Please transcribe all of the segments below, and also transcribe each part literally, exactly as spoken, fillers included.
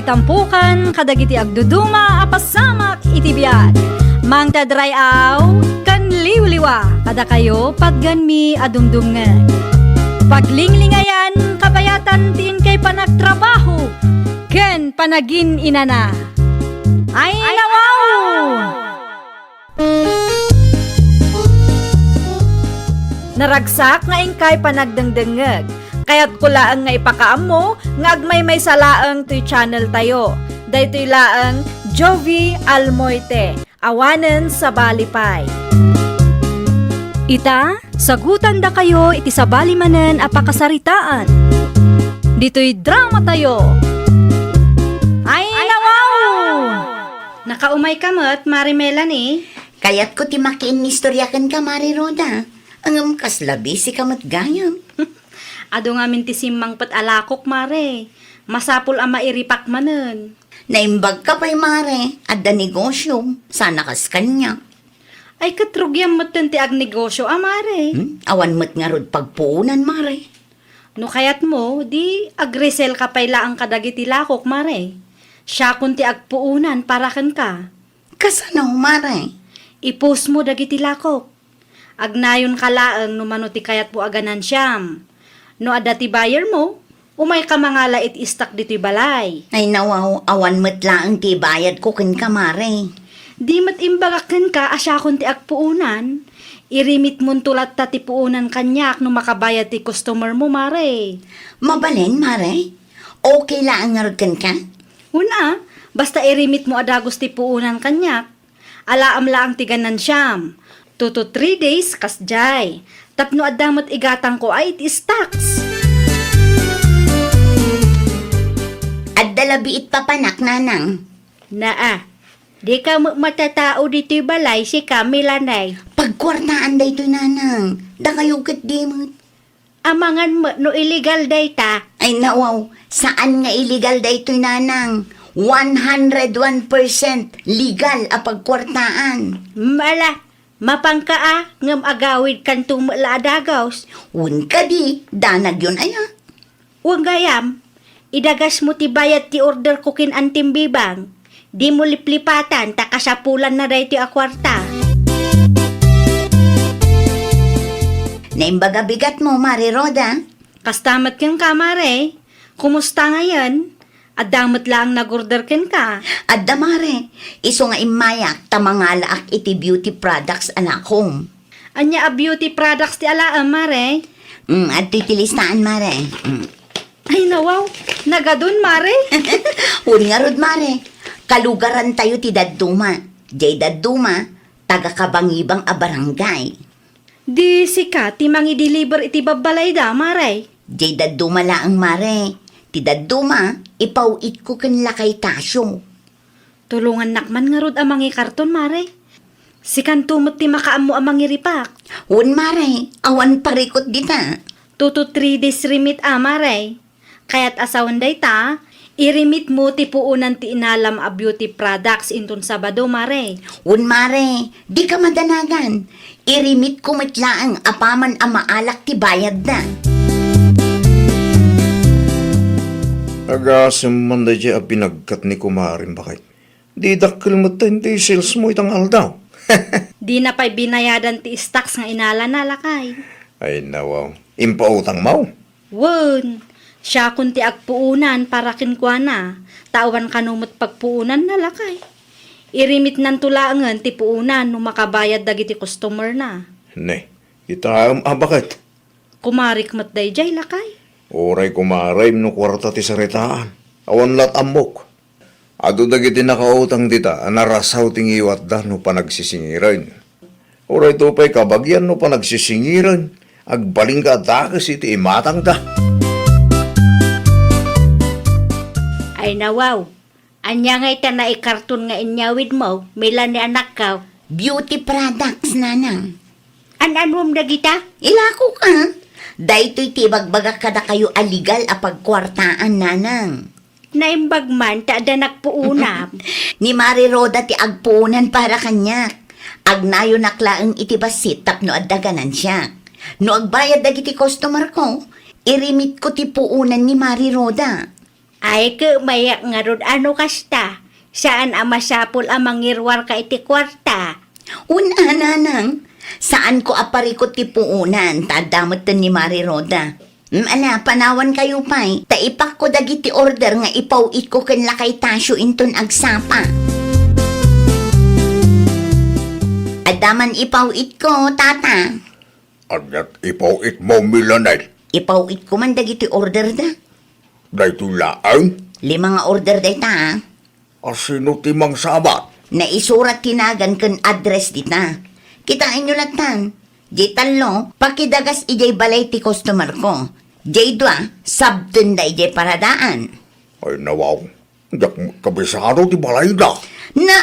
Tampukan kadagiti agduduma a pasamak iti biag. Mangted ray-aw ken liwliwa kadakayo patganmi a dumdumngeg. Paglinglingayan kabayatan ti inkay panagtrabaho ken panagin-inana. Ay, nawaw! Naragsak nga inkay panagdengdengngeg. Kayatko laeng nga ipakaammo nga agmaymaysa laeng toy channel tayo. Daytoy laeng Jovi Almoite, awanen sabali pay. Ita, sagutandakayo iti sabali manen a pakasaritaan. Ditoy drama tayo. Ay, nawaw! Nakaumay ka met, Mare Melanie? Kayatko ti makiinnistorya kenka, Mare Rhoda. Ngem kasla busy ka met gayam. Adu ngamin ti simmangpet a lakok, Mare. Masapul a mairipak manen. Naimbag ka pay, Mare. Adda negosyo. Sana kas kaniak. Ay, ket rugiam metten ti agnegosyo a, Mare. Hmm? Awan met ngarud pagpuonan, Mare. No kayatmo, di agresel ka pay laeng kadagiti lakok, Mare. Siakon ti agpuonan para kenka. Kasano, Mare? I-post mo dagiti lakok. Agnayon ka laeng no mano ti kayatmo a ganansiam. No adda ti buyer mo, umay ka mangala iti istak ditoy balay. Ay, nawaw, awan met laeng ti ibayadko kenka, Mare. Di met imbagak kenka a siakon ti agpuonan. Irimitmonto latta ti puonan kaniak no makabayad ti customer mo, Mare. Mabalin, Mare? Okay laeng ngarud kenka? Wen a, basta irimitmo a dagus ti puonan kaniak. Alaem laeng ti ganansiam. Two to three days, kasdiay. Tapno adda met igatangko a iti stocks. Adda la biit papanak, Nanang. Naa, dika met matatao ditoy balay, sika, Melanie. Pagkuartaan daytoy, Nanang. Dakayo ket di met. Amangan met no illegal dayta. Ay, nawaw, saan nga illegal daytoy, Nanang. One hundred one percent legal a pagkuartaan. Mala, mapangka a, ngem agawidkanto met la a dagus. Wen kadi, danagyon aya. Wen gayam, idagasmo ti bayad ti orderko ken Antim Bibang. Dimo liplipatan ta kasapulanna daytoy a kuarta. Naimbag a bigatmo, Mare Rhoda. Kasta met kenka, Mare. Kumusta ngayen? Adda met laeng nag-order kenka? Adda, Mare. Isu nga immayak ta mangalaak iti beauty products a lakom. Ania a beauty products ti alaem, Mare? Mm, adtoy ti listaan, Mare. Mm. Ay, nawaw. Nagadun, Mare. Wen ngarud, Mare. Kalugarantayo ti dadduma. Diay dadduma, taga Kabangibang a barangay. Di sika ti mangi-deliver iti babbalayda, Mare? Diay dadduma laeng, Mare. Ti dadduma, ipaw-itko ken lakay Tasio. Tulongannak man ngarud a mangikarton, Mare. Sikanto met ti makaammo a mangiripak. Wen, Mare, awan parikut dita. Two to three days remit a, Mare. Kayat a sawen dayta, irimitmo ti puonan ti inalam a beauty products inton Sabado, Mare. Wen, Mare, dika madanagan. Irimitko met laeng apaman a maalak ti bayadda. Agasem man daydiay a binagkat ni kumarem, baket. Di dakkel metten ti sales mo ita nga aldaw. Dina pay binayadan ti stocks nga inalana, lakay. Ay, nawaw. Impautang mo? Wen, siakon ti agpuonan para kenkuana, ta awan kano met pagpuonanna, lakay. Irimitnanto laengen ti puonan no makabayad dagiti customer na. Ne, kitaem a baket. Kumarik met daydiay, lakay. Uray kumarem no kuarta ti saritaan. Awan lat ammok. Adu dagiti nakautang dita a narasaw ti ngiwatda no panagsisingiren. Uray to pay kabagian no panagsisingiren, agbalin nga dakes iti imatangda. Ay, nawaw, ania ngay ta naikarton nga inyawidmo, Melanie anakko? Beauty products, nanang. An-anuem dagita? Ilako ka. Daytoy ti ibagbagak kadakayo a legal a pagkuartaan, nanang. Naimbag man ta adda nagpuonam. Ni Mari Roda ti agpuonan para kaniak. Agnayonak laeng iti bassit tapno adda ganansiak. No agbayad dagiti customer ko, irimitko ti puonan ni Mari Roda. Ay, kemayak ngarud a no kasta. Saan a masapul a mangiruarka iti kuarta. Wen a, nanang, saanko a parikut ti puonan, ta adda metten ni Mari Roda. Mm, ala, panawankayo pay, ta ipakko dagiti order nga ipaw-itko ken lakay Tasio inton agsapa. Adda man ipaw-itko, tata. Aniat ipaw-itmo, Milanet? Ipaw-itko man dagiti orderda. Daytoy laeng? Lima nga order dayta, a. A sino ti mangsabat? Naisurat ti nagan ken address dita. Kitaenyo lattan. Di tallo, pakidagas idiay balay ti customer ko. Diay dua, sabtenda idiay paradaan. Ay, nawaw. Diak kabisado ti balayda. Na,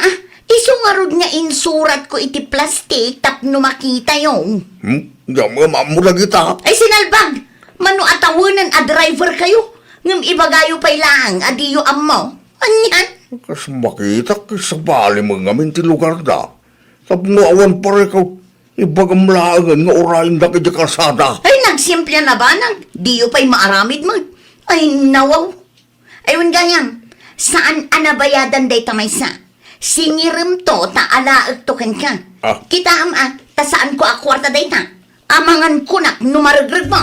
isu ngarud nga insuratko iti plastik tapno makitayo. Hmm? Diak ammo dagita. Ay, sinalbag! Mano a tawenan a driver kayo, ngem ibagayo pay laeng a diyo ammo. Anian? Kas makitak, sabali mo ngamin ti lugarda. Tapno awan parikaw, ibagam laengen nga urayendak idiay kalsada. Ay, nagsimple a banag, diyo pay maaramid met. Ay, nawaw. Ay, wen gayam, saan a nabayadan dayta maysa. Singiremto ta alaekto kenka. Ah. Kitaem a, ta saanko a kuarta dayta. Amangan kunak no maregreg mo.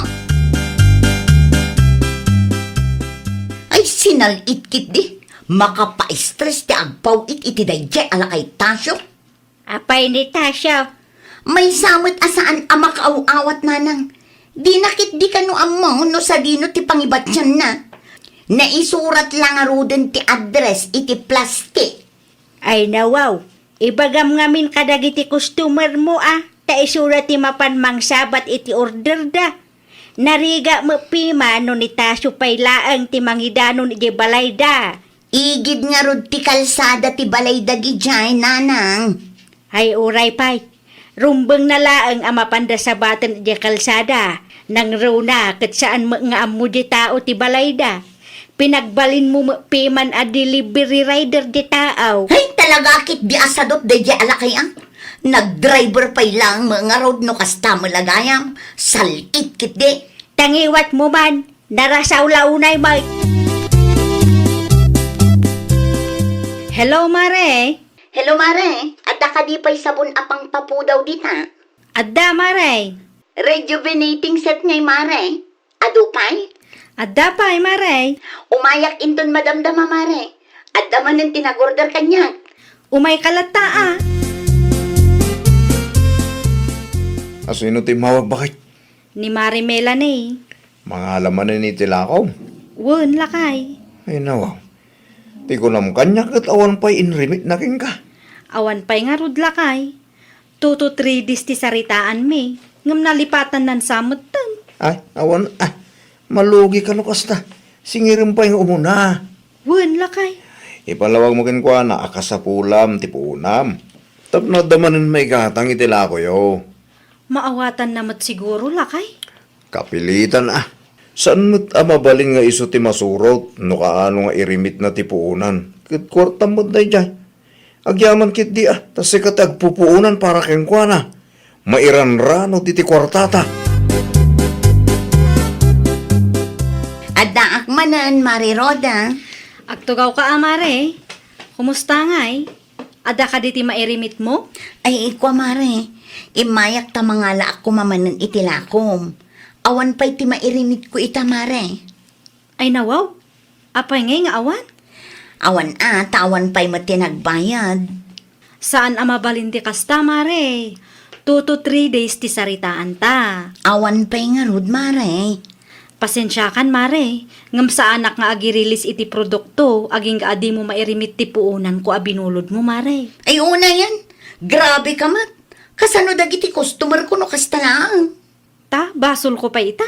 Ay, sinal-it ketdi. Makapaistres ti agpaw-it iti daydiay a lakay Tasio. Apay ni Tasio? Maysa met a saan a makaaw-awat, nanang. Dina ketdi kano ammo no sadino ti pangibatianna. Naisurat la ngaruden ti address iti plastik. Ay, nawaw, ibagam ngamin kadagiti customer mo a, ta isuna ti mapan mangsabat iti orderda. Narigat met piman no ni Tasio pay laeng ti mangidanon idiay balayda. Igid ngarud ti kalsada ti balay dagidiay, nanang. Ay, uray pay. Rumbengna laeng a mapanda sabaten idiay kalsada. Nangruna ket saan met nga ammo di tao ti balayda. Pinagbalinmo met piman a delivery rider di tao. Ay, talaga ketdi a sadot daydiay a lakay a. Nagdriver pay laeng met ngarud no kasta met la gayam. Sal-it ketdi. Tangiwatmo man. Narasaw la unay, Mike. Hello, Mare. Hello, Mare. Adda kadi pay sabon a pangpapudaw dita? Adda, Mare. Rejuvenating set ngay, Mare. Adu pay? Adda pay, Mare. Umayak inton madamdama, Mare. Adda manen ti nag-order kaniak. Umayka latta, a. Asino ti immawag, baket? Ni Mare Melanie. Mangala manen iti lakom? Wen, lakay. Ay, nawaw. Ti kunam kaniak ket awan pay inrimitna kenka. Awan pay ngarud, lakay. Two to three days ti saritaanmi, ngem nalipatannan sa metten. Ay, awan, ah, malugika no kasta. Singirem pay nga umuna. Wen, lakay. Ipalawagmo kenkuana a kasapulam ti puonam. Tapno adda manen maigatang iti lakoyo. Maawatanna met siguro, lakay? Kapilitan, a. Saan met a mabalin nga isu ti masurot no kaano nga irimitna ti puonan? Ket kuartam met daydiay. Agyaman ketdi, a, ta sika ti agpupuonan para kenkuana. Mairanrano ti, ti kuartata. Addaak manen, Mare Roda. Agtugawka a, Mare. Kumusta ngay? Adda kadi ti mairimitmo? Ay, ikua, Mare. Immayak ta mangalaak koma manen iti lakom. Awan pay ti mairimitko ita, Mare. Ay, nawaw. Apay ngay nga awan? Awan a, ta awan pay met ti nagbayad. Saan a mabalin ti kasta, Mare. Two to three days ti saritaanta. Awan pay ngarud, Mare. Pasensiakan, Mare. Ngem saanak nga agirilis iti produkto, agingga a dimo mairimit ti puonanko a binulodmo, Mare. Ay, unayan. Grabe ka met. Kasano dagiti customer ko no kasta laeng? Ta, basolko pay ita.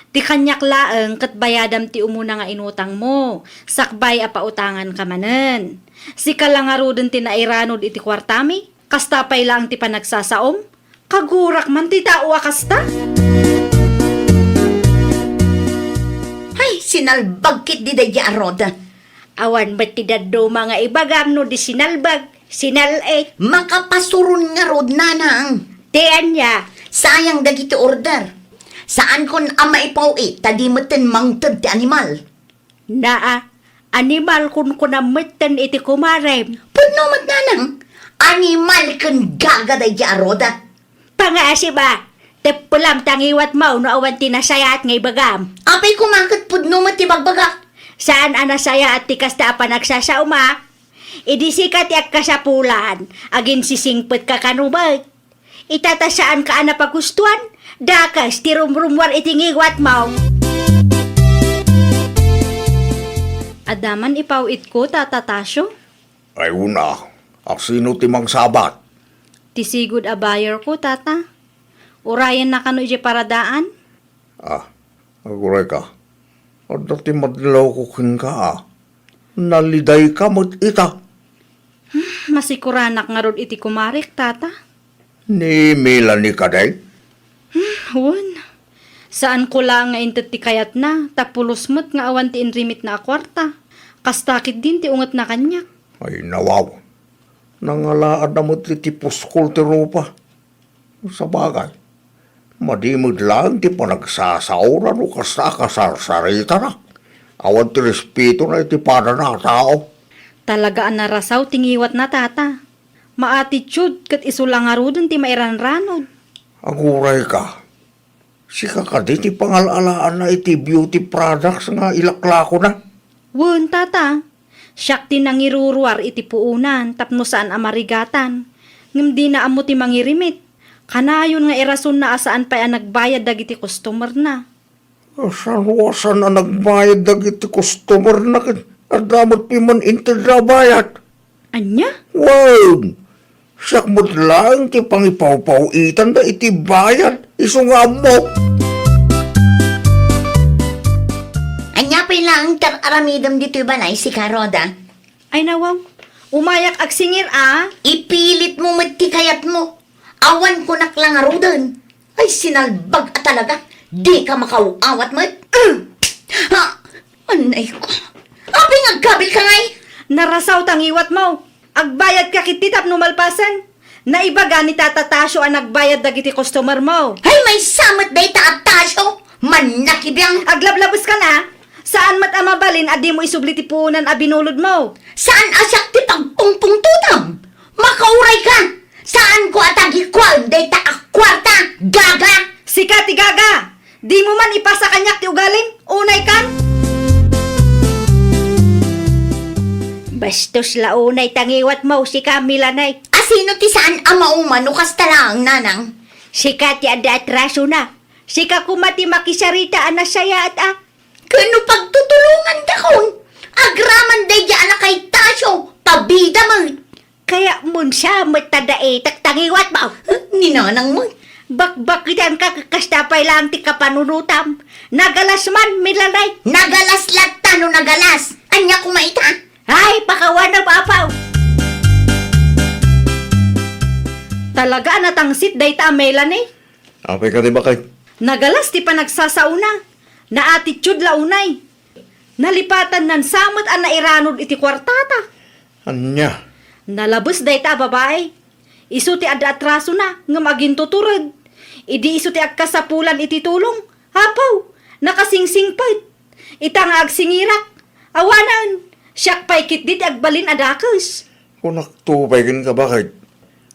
Ti kaniak laeng ket bayadam ti umuna nga inutangmo, sakbay a pautanganka manen. Sika la ngaruden ti nairanod iti kuartami, kasta pay laeng ti panagsasaom? Kagurak man ti tao a kasta. Hay, sinalbag ketdi daydiay a Roda. Awan met ti dadduma nga ibagam no di sinalbag. Sinal-it. Makapasuron ngarud, nanang. Ti ania? Sayang dagiti order. Saankon a maipaw-it ta di metten mangted ti animal. Naa, animal kunkunam metten iti kumarem. Pudno met nanang, animal ken gaga daydi a Roda. Pangasim a, teppelam ta ngiwatmo no awan ti nasayaat nga ibagam. Apay koma ket pudno met ti bagbagak. Saan a nasayaat ti kasta a panagsasaom a. Idi sika ti agkasapulan, aginsisingpetka kano met. Ita ta saanka a napagustuan, dakes ti rumrummuar iti ngiwatmo. Adda man ipaw-itko, Tata Tasio? Ay una, asino ti mangsabat? Ti sigud a buyer ko, Tata. Urayenna kano idiay paradaan? Ah, agurayka. Adda ti madlawko kenka, a. Nalidayka met ita. Hmm, masikuranak ngarud iti kumarek, Tata. Ni Melanie kadi? Hmm, wen. Saanko laeng nga inted ti kayatna, ta pulos met nga awan ti inrimitna a kuarta. Kasta ketdin ti ungetna kaniak. Ay, nawaw. Nangalaadna met iti puskol ti rupa. Sabagay, madi met laeng ti panagsasaona no kasta a kasarsaritana. Awan ti respetona iti padana a tao. Talaga a narasaw ti ngiwatna, Tata. Maatitude ket isu la ngaruden ti mairanranod. Agurayka, sika kadi ti pangal-alaanna iti beauty products nga ilaklakona? Wen, Tata. Siak ti nangiruruar iti puonan tapno saan a marigatan. Ngem dina ammo ti mangirimit. Kanayon nga irasonna a saan pay a nagbayad dagiti customerna. Saan a saan a nagbayad dagiti customerna ket adda met piman intedda a bayad? Ania? Wen, siak met laeng ti pangipawpaw-itanda iti bayad, isu nga ammo. Ania pay laeng ti ar-aramidem ditoy balay, sika, Roda? Ay, nawaw. Umayak agsingir a. Ipilitmo met ti kayatmo. Awan kunak la ngaruden. Ay, sinalbag a talaga. Dika makaaw-awat met. Ha? Anay ko. Apay nga agkabilka ngay? Narasaw ta ngiwatmo. Agbayadka ketdi tapno malpasen. Naibaga ni Tata Tasio a nagbayad dagiti customermo. Ay, maysa met dayta a Tasio. Mannakibiang. Aglablabeska na. Saan met a mabalin a dimo isubli ti puonan a binulodmo. Saan a siak ti pagpungpungtotam. Makaurayka. Saanko a tagikuan dayta a kuarta. Gaga. Sika ti gaga. Dimo man ipasa kaniak ti ugalim, unaykan? Bastos la unay ta ngiwatmo, sika, Melanie. Asino ti saan a mauma no kasta laeng, nanang? Sika ti adda atrasona. Sika koma ti makisarita a nasayaat a. Ket no pagtutulongandakon, agraman daydi a lakay Tasio, pabida met. Kayatmon sa met ta daitak ta ngiwatmo. Ni nanang met. Bakbakitanka ket kasta pay laeng ti kapanunotam. Nagalas man, Melanie. Nagalas latta no nagalas. Ania koma ita? Ay, pakawan a, Apo. Talaga a natangsit dayta a Melanie. Apay kadi, baket? Nagalas ti panagsasaona. Naatitude la unay. Nalipatannan sa met a nairanod iti kuartata. Ania? Nalabes dayta a babai. Isu ti adda atrasona, ngem agintutured. Idi isu ti agkasapulan iti tulong, apaw, nakasingsingpet. Ita nga agsingirak, awanen, siak pay ketdi ti agbalin a dakes. Kunakto pay kenka, baket.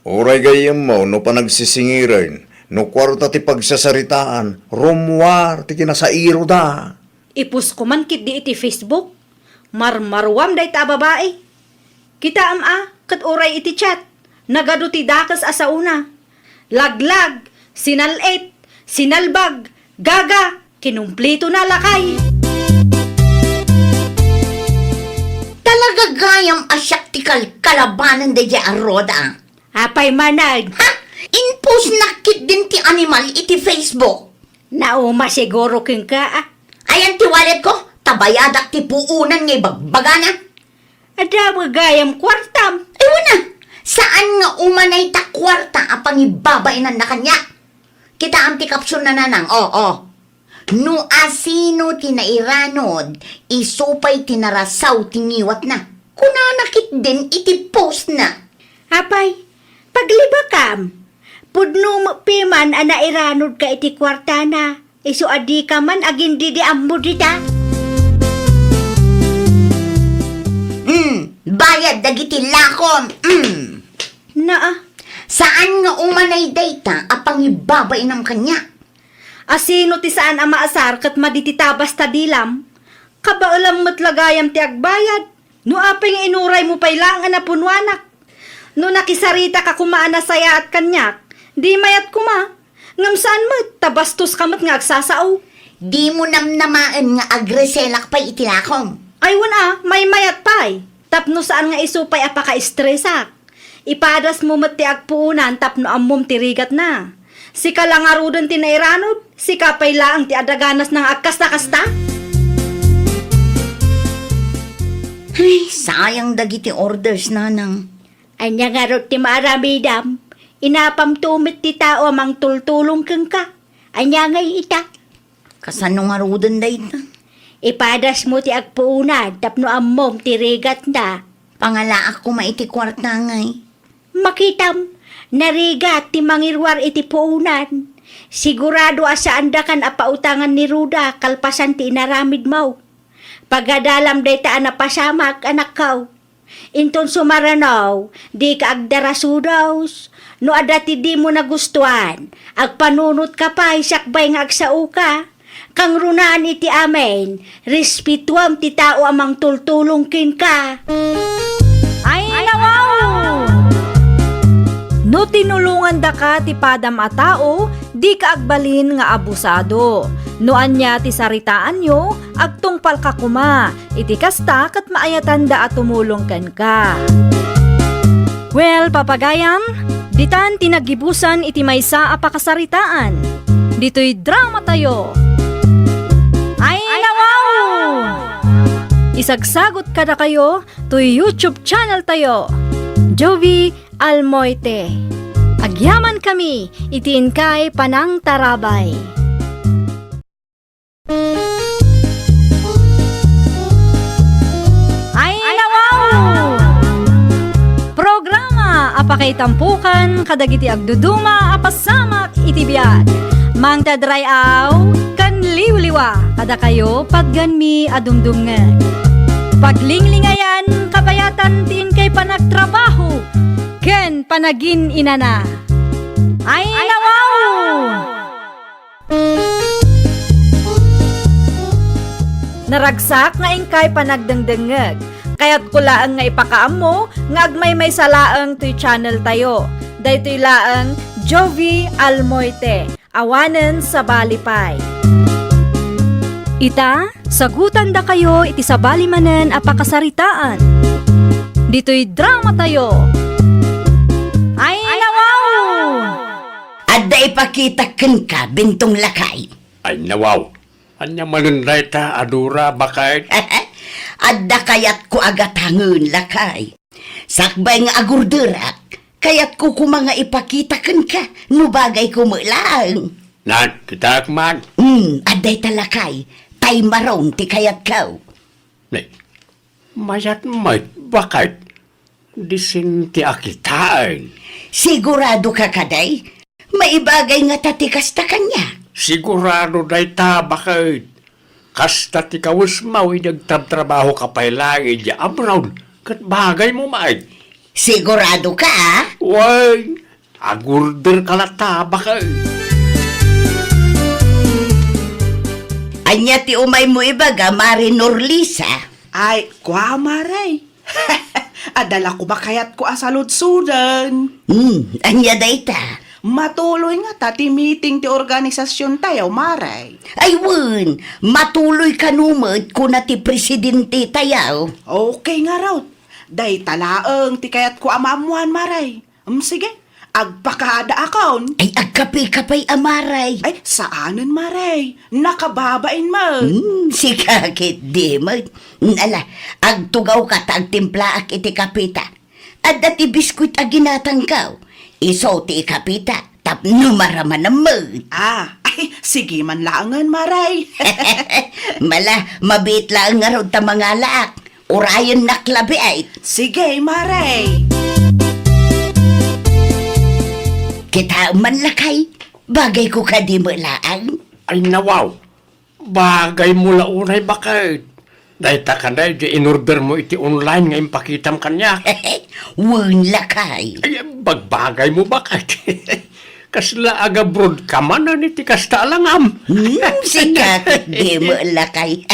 Uray gayyemmo no panagsisingiren, no kuarta ti pagsasaritaan, rummuar ti kinasairoda. Ipost ko man ketdi iti Facebook. Marmaruam dayta a babai. Kitaem a, ket uray iti chat, nagadu ti dakes a saona. Laglag, sinal-it, sinalbag, gaga, kinumpleto na, lakay. Talaga gayam a siak ti kalkalabanan daydiay a Roda. Apay manen? Ha? Inpostnak ketdin ti animal iti Facebook. Nauma siguro kenka, a. Ayan ti walletko, ta bayadak ti puonan nga ibagbagana. Adda met gayam kuartam. Ay, wen a, saan nga umanay ta kuarta a pangibabainanna kaniak. Kitaem ti caption na, nanang, o, o. No asino ti nairanod, isu pay ti narasaw ti ngiwatna. Kunana ketdin iti postna. Apay, paglibakam. Pudno met piman a nairanodka iti kuartana. Isu a dika man agindidi ammo dita. Agbayad dagiti lakom. Mm. Naa. Saan nga umanay dayta a pangibabainam kaniak? A sino ti saan a maasar ket madi ti tabas ta dilam? Kabaelam met la gayam ti agbayad. No apay nga inuraymo pay laeng a napunuanak. No nakisaritaka koma a nasayaat kaniak, di mayat koma. Ngem saan met, ta bastoska met nga agsasao. Dimo namnamaen nga agreselak pay iti lakom. Ay, wen a, maymayat pay. Tapno saan nga isu pay a pakaestresak. Ipadasmo met ti agpuonan tapno ammom ti rigatna. Sika la ngaruden ti nairanod, sika pay laeng ti adaganasna nga agkasta-kasta. Ay, sayang dagiti orders, nanang. Ania ngarud ti maaramidam? Inapamto met ti tao a mangtultulong kenka. Ania ngay ita? Kasano ngaruden dayta? Ipadasmo ti agpuonan tapno ammom ti rigatna. Pangalaak koma iti kuarta ngay. Makitam, narigat ti mangiruar iti puonan. Sigurado a saandakan a pautangan ni Ruda kalpasan ti inaramidmo. Pagadalam dayta a napasamak, anakko. Inton sumarano, dika agdarasudos. No adda ti dimo nagustuan, agpanunotka pay sakbay nga agsaoka. Kangrunaan iti amin, respetuam ti tao a mangtultulong kenka. Ay, nawaw! No tinulongandaka ti padam a tao, dika agbalin nga abusado. No ania ti saritaanyo, agtungpalka koma. Iti kasta, ket maayatanda a tumulong kenka. Well, papagayam, ditan ti naggibusan iti maysa a pakasaritaan. Ditoy dramatayo. Ay, nawaw! Isagsagot kadakayo toy YouTube channel tayo, Jovie Almoite. Agyamankami iti inkay panangtarabay. Ay, nawaw! Programa a pakaitampokan kadagiti agduduma a pasamak iti biag. Mangted ray-aw ken liwliwa kadakayo, patganmi a dumdumngeg. Paglinglingayan, kabayatan ti inkay panagtrabaho ken panagin-inana. Ay, nawaw! Naragsak nga inkay panagdengdengngeg. Kayatko laeng nga ipakaammo nga agmaymaysa laeng toy channel tayo. Daytoy laeng Jovie Almoite, awanen sabali pay. Ita, sagutandakayo iti sabali manen a pakasaritaan. Ditoy dramatayo. Ay, nawaw! Adda ipakitak kenka, Bentong lakay. Ay, nawaw. Ania manen dayta a dura, baket? Adda kayatko a gatangen, lakay. Sakbay nga agurderak, kayatko koma nga ipakita kenka no bagayko met laeng. Nagkitak man. Hmm, adda ita, lakay. Tay maron ti kayatko. Ne, mayat met, baket. Disin ti akitaen. Sigurado ka kadi? Maibagay ngata ti kasta kaniak? Sigurado dayta, baket. Kasta ti kawesmo idi agtrabtrabahoka pay laeng idiay abroad, ket bagaymo met. Sigurado ka, a? Wen, agurderka latta, baket. Ania ti umaymo ibaga, Mare Norlisa? Ay, kua, Mare. Adda la koma kayatko a saludsoden. Hmm, ania dayta? Matuloy ngata ti meeting ti organisasiontayo, Mare. Ay wen, matuloy kano met, kuna ti presidentetayo. Okay ngarud. Dayta laeng ti kayatko a maammoan, Mare. Em, sige, agpakadaakon. Ay, agkapeka pay a, Mare. Ay, saanen, Mare. Nakababain met. Hmm, sika ketdi met. Ala, agtugawka ta agtimplaak iti kapeta. Adda ti biskuit a ginatangko. Isu ti ikapeta tapno maramanem met. Ah, ay, sige man laengen, Mare. Mala, mabiit laeng ngarud ta mangalaak. Urayennak labi ay. Sige, Mare. Kitaem man lakay, bagayko kadi met laeng. Ay, nawaw, bagaymo la unay, baket. Dayta kadi diay inordermo iti online nga impakitam kaniak. Wen, lakay. Ay, bagbagaymo, baket. Kasla agabroad ka manen iti kasta a langam. Hmm, sika ket di met, lakay.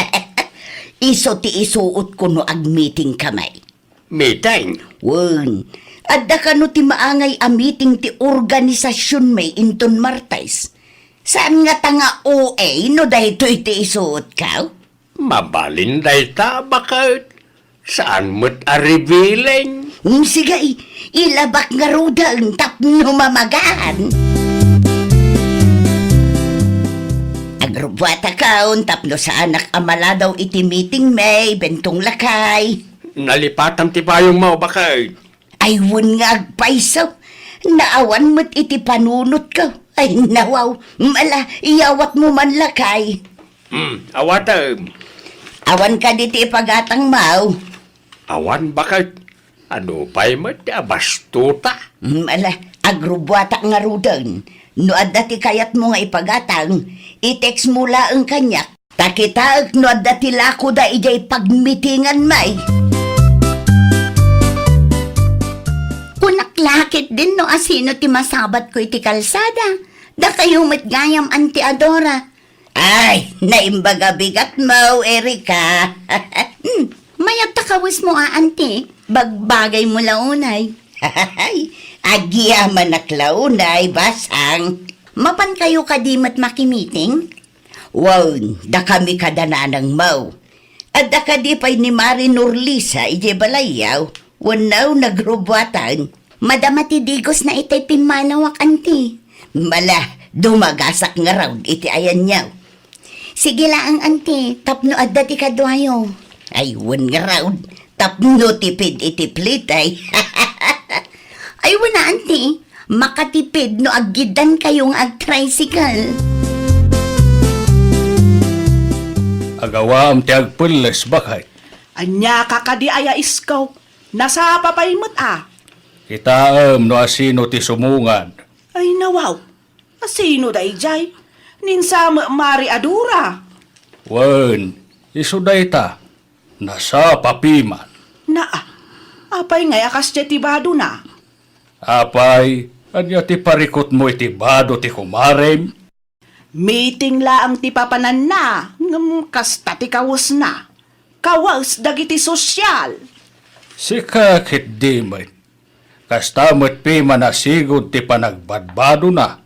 Isu ti isuotko no agmeeting kami. Meeting? Wen, adda kano ti maangay a meeting ti organisasionmi inton Martes? Saan ngata nga O A no daytoy ti isuotko? Mabalin dayta, baket. Saan met a revealing. Hmm, sige, i-, ilabak ngaruden tapno mamagan. Agrubbuatakon tapno saanak a maladaw iti meetingmi, Bentong, lakay. Nalipatam ti payongmo, baket. Ay, wen nga agpayso. Naawan met iti panunotko. Ay, nawaw. Ala, iyawatmo man, lakay. Hmm, awatem. Awan kadi ti ipagatangmo? Awan, baket. Ano pay met ti abastota? Hmm, ala, agrubbuatak ngaruden. No adda ti kayatmo nga ipagatang, i-textmo laeng kaniak. Ta kitaek no adda ti lakoda idiay pagmitinganmi. Kunak la ketdin no asino ti masabatko iti kalsada. Dakayo met gayam, Auntie Adora. Ay, naimbag a bigatmo, Erika. Hmm, mayat ta kawesmo a, Auntie. Bagbagaymo la unay. Agyamanak la unay, basang. Mapankayo kadi met makimiting? Wen, dakami kada nanangmo. Adda kadi pay ni Mari Norlisa idiay balayyo? Wenno nagrubbuatan? Madama ti digosna itay pimmanawak, Auntie. Ala, dumagasak ngarud iti ayanyo. Sige laeng, Auntie, tapno adda ti kaduayo. Ay, wen ngarud, tapno tipid iti plite. Ay, wen a, Auntie. Makatipid no aggiddankayo nga agtricycle. Agawaam ti agpelles, baket. Ania ka kadi aya isko? Nasapa pay met a. Kitaem no asino ti sumungad. Ay, nawaw. Asino daydiay? Ni Mari Adora. Wen, isu dayta. Nasapa piman. Naa, apay ngay a kasdiay ti badona? Apay, ania ti parikutmo iti bado ti kumarem? Meeting laeng ti papananna, ngem kasta ti kawesna. Kawes dagiti sosyal. Sika ketdi met. Kasta met piman a sigud ti panagbadbadona.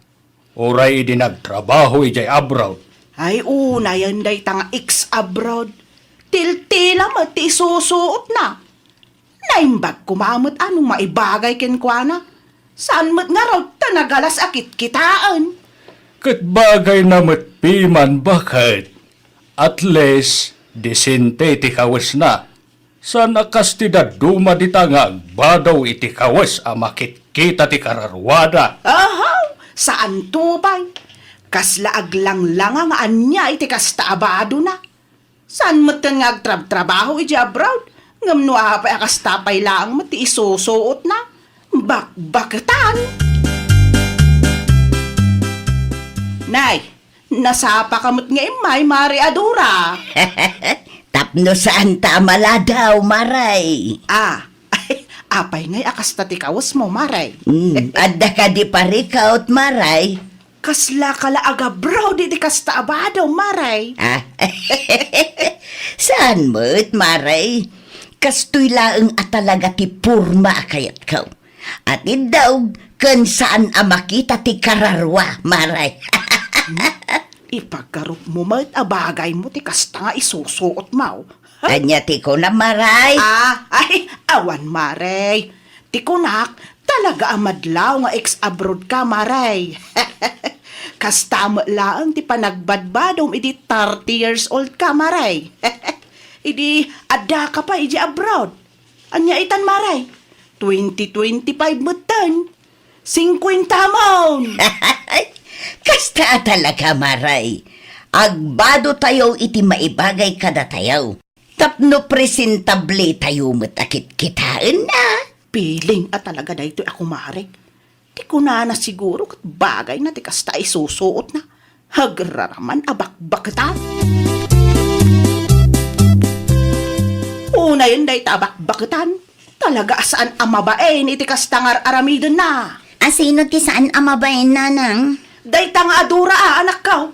Uray idi nagtrabaho idiay abroad. Ay, unayen dayta nga ex-abroad. Tiltila met ti isusuotna. Naimbag koma met a no maibagay kenkuana. Saan met ngarud ta nagalas a kitkitaen. Ket bagayna met piman, baket. At least, disente ti kawesna. Saan a kas ti dadduma dita nga agbado iti kawes a makitkita ti kararuada. Ahaw! Saanto pay. Kasla aglanglanga nga ania iti kasta a badona. Saan metten nga agtrabtrabaho idiay abroad, ngem no apay a kasta pay laeng met ti isusuotna, bakbaketan. Nay, nasapaka met nga immay, Mari Adora. Tapno saanta a maladaw, Mari. Ah, apay ngay a kasta ti kawesmo, Mari? Hmm, adda kadi parikut, Mari? Kaslaka la agabroad iti kasta a bado, Mari? Ah, saan met, Mari? Kastoy laeng a talaga ti porma a kayatko. At iddaog ken saan a makita ti kararua, Mari. Ipaggarupmo met a bagaymo ti kasta nga isusuotmo. Ania ti kunam, Mari? Ah, ay, awan, Mari. Ti kunak, talaga a madlaw nga ex-abroad ka, Mari. Kasta met laeng ti panagbadbadom idi thirty years old ka, Mari. Idi adda ka pa idi abroad. Ania itan, Mari? Twenty twenty-five metten. Singkuenta mon! Kasta a talaga, Mari. Agbado tayo iti maibagay kadatayo. Tapno presentable tayo met a kitkitaenna. Piling a talaga daytoy a kumarek. Ti kunana siguro ket bagayna ti kasta a isusuotna. Agraraman a bakbaketan. Unayen dayta a bakbaketan. Talaga a saan a mabain iti kasta nga ar-aramidenna. Asino ti saan a mabain, nanang? Dayta nga adura a, anakko.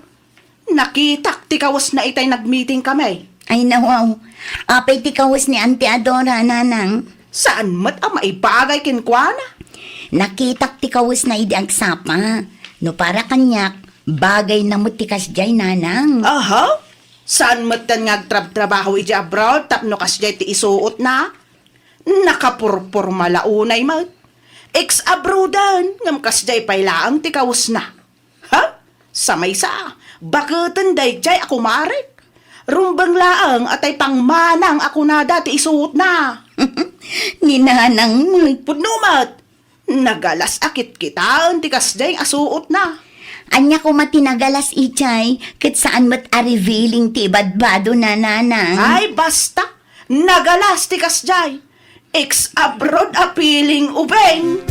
Nakitak ti kawesna itay nagmiting kami. Ay, nawaw. Apay ti kawes ni Auntie Adora, nanang? Saan met a maibagay kenkuana? Nakitak ti kawesna idi agsapa. No para kaniak, bagayna met ti kasdiay, nanang. Aha? Saan metten nga agtrabtrabaho iti abroad tapno kasdiay ti isuotna? Nakapurporma la unay met. Ex-abroaden, ngem kasdiay pay laeng ti kawesna. Ha? Sa maysa, baketen daydiay a kumarek. Rumbeng laeng a tay pangmanang a kunada ti isuotna. Ni nanang met. Pudno met. Nagalas a kitkitaen ti kasdiay a suotna. Ania koma ti nagalas idiay, ket saan met a revealing ti ibadbadona, nanang? Ay, basta! Nagalas ti kasdiay. Ex-abroad a feeling, ubing!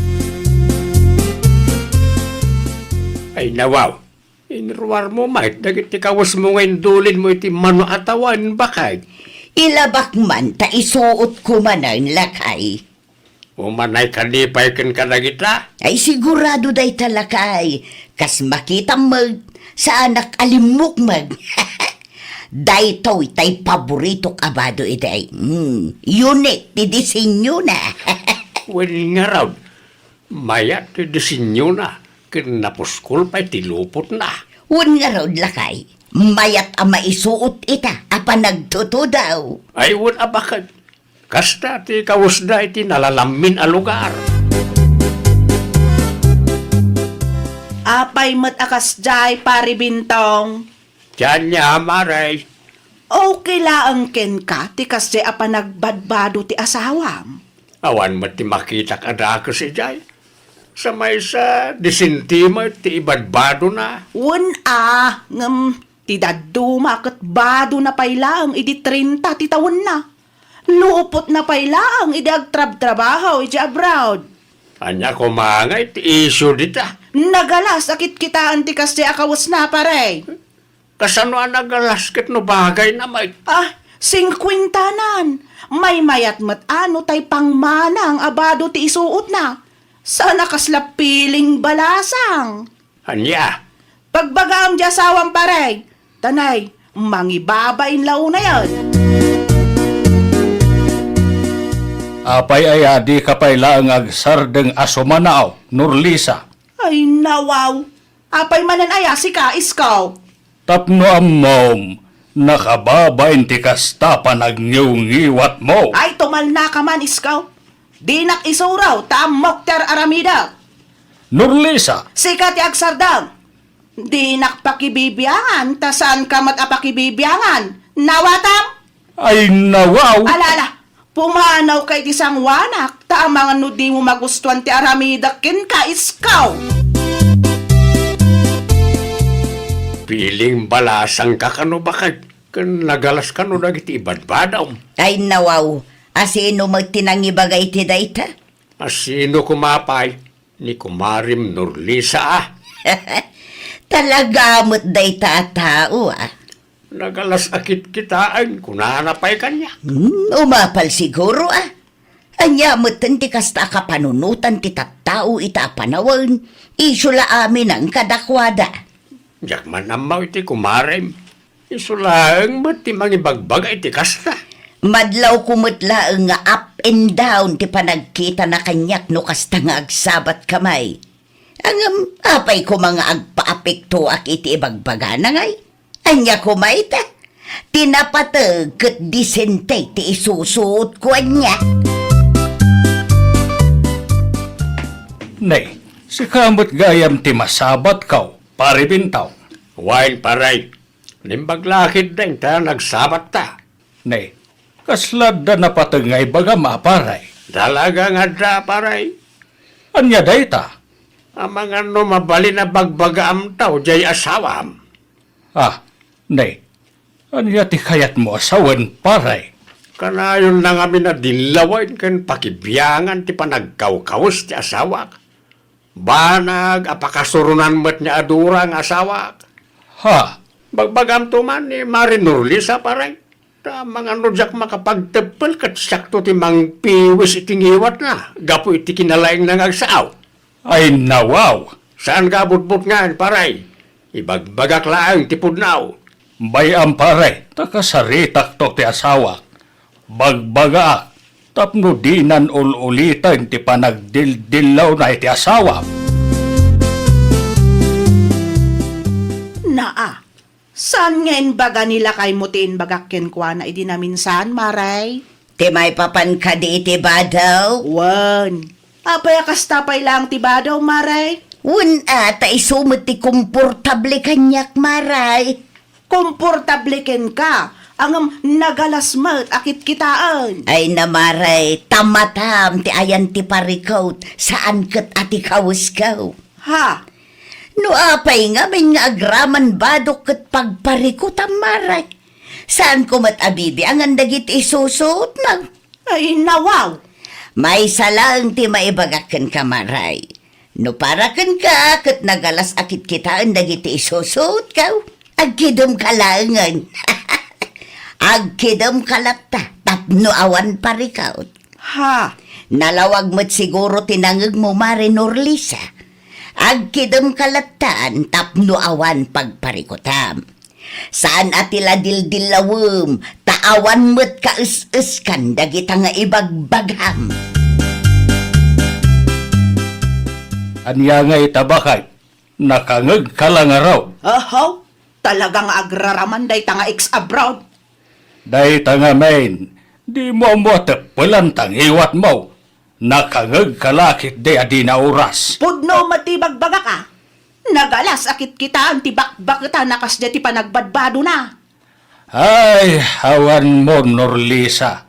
Ay, nawaw. Inruarmo met dagiti kawesmo nga indulinmo iti mano a tawen, baket. Ilabak man ta isuotko manen, lakay. Umanay kadi pay ken kadagita? Ay, sigurado dayta, lakay. Kas makitam met, saanak a limmukmeg. Daytoy tay paboritok a bado idi. Hmm, unique ti disenyona. Wen ngarud, mayat ti disenyona, ken napuskol pay ti lupotna. Wen ngarud, lakay, mayat a maisuot ita a panagtutudaw. Ay, wen a baket. Kasta ti kawesda iti nalalammin a lugar. Apay met a kasdiay, Pari Bintong? Dian nia, Mare. Okay laeng kenka ti kasdiay a panagbadbado ti asawam? Awan met ti makitak a dakes idiay. Sa maysa, disente met ti ibadbadona. Wen a, ngem ti dadduma ket badona pay laeng idi trenta ti tawenna. Lupotna pay laeng idi agtrabtrabaho iti abroad. Ania koma ngay ti isyu dita? Nagalas a kitkitaen ti kasdiay a kawesna, pare. Kasano a nagalas ket no bagayna met? Ah, singkuentanan. Maymayat met a no tay pangmanang a bado ti isuotna. Saan a kasla feeling balasang. Ania? Pagbagaam di asawam, pare. Tanay, mangibabain la unayen. Apay aya, dika pay laeng agsardeng a sumanaw, Norlisa? Ay, nawaw. Apay manen aya sika, iskaw? Tapno ammom, nakababain ti kasta panagngiwngiwatmo. Ay, tumalnaka man, iskaw. Dinak isuro ta ammok ti ar-aramidek. Norlisa! Sika ti agsardeng. Dinak pakibibiangan, ta saanka met a pakibibiangan. Nawatam? Ay, nawaw! Ala, ala, pumanawka iti sangoanak, ta amangan no dimo magustuan ti aramidek kenka, iskaw! Feeling balasangka kano, baket, ken nagalas kano dagiti ibadbadam. Ay, nawaw, asino met ti nangibaga iti dayta? Asino koma pay? Ni kumarem Norlisa, a. Talaga met dayta a tao, a. Nagalas a kitkitaen, kunana pay kaniak. Hmm, umapal siguro, a. Ania metten ti kasta a kapanunotan ti tattao ita a panawen, isu la aminen kadakuada. Diak man ammo iti kumarem. Isu laeng met ti mangibagbaga iti kasta. Madlawko met laeng nga up and down ti panagkitana kaniak no kasta nga agsabatka, may. Ngem apay koma nga agpaapektoak iti ibagbagana, ngay? Ania koma ita? Ti napateg ket disente ti isusuotko, ania? Nay, sika met gayam ti masabatko, Pare Bintong. Wen, pare. Naimbag la ketdin ta nagsabatta. Ne, kasla adda napateg nga ibagam a, pare? Talaga nga adda, pare. Ania dayta? Amangan no mabalin a bagbagaamto diay asawam. Ah, ne, ania ti kayatmo a sawen, pare? Kanayonna ngamin a dillawen ken pakibiangan ti panagkawkawes ti asawak. Banag a pakasuronan met ni Adora nga asawak. Ha? Bagbagamto man ni Mare Norlisa, pare. Ta amangan no diak makapagteppel ket siakto ti mangpiwis iti ngiwatna gapu iti kinalaingna nga agsao. Ay, nawaw! Saan nga abutbutngan, pare. Ibagbagak laeng ti pudno. Bay-am, pare, ta kasaritakto ti asawak. Bagbagaak tapno dinan ul-uliten ti panagdildillawna iti asawam. Naa, saan nga imbaga ni lakaymo ti imbagak kenkuana idi naminsan, Mare? Ti maipapan kadi iti badaw? Wen. Apay a kasta pay laeng ti badaw, Mare? Wen a, ta isu met ti komportable kaniak, Mare. Komportable kenka, ngem nagalas met a kitkitaen. Ay na, Mare, ta matam ti ayan ti parikut, saan ket a ti kawesko. Ha? No apay ngamin nga agraman badok ket pagparikutam, Mare? Saanko met a bibiangan dagiti isusuotmo? Ay, nawaw! Maysa laeng ti maibagak kenka, Mare. No para kenka, ket nagalas a kitkitaen dagiti isusuotko. Agkidemka laengen. Agkidemka latta tapno awan parikut. Ha? Nalawag met siguro ti nangegmo, Mare Norlisa. Agkidemka lattan tapno awan pagparikutam. Saan a ti la dildillawem, ta awan met kaes-eskan dagita nga ibagbagam. Ania nga ita, baket? Nakangegka la ngarud? Ahaw, talaga nga agraraman dayta nga ex-abroad. Dayta ngamin, dimo ammo a teppelan ta ngiwatmo. Nakangegka la ketdi a dina oras. Pudno met ti ibagbagak a. Nagalas a kitkitaen ti bakbaketan a kasdiay ti panagbadbadona. Ay, awanmo, Norlisa.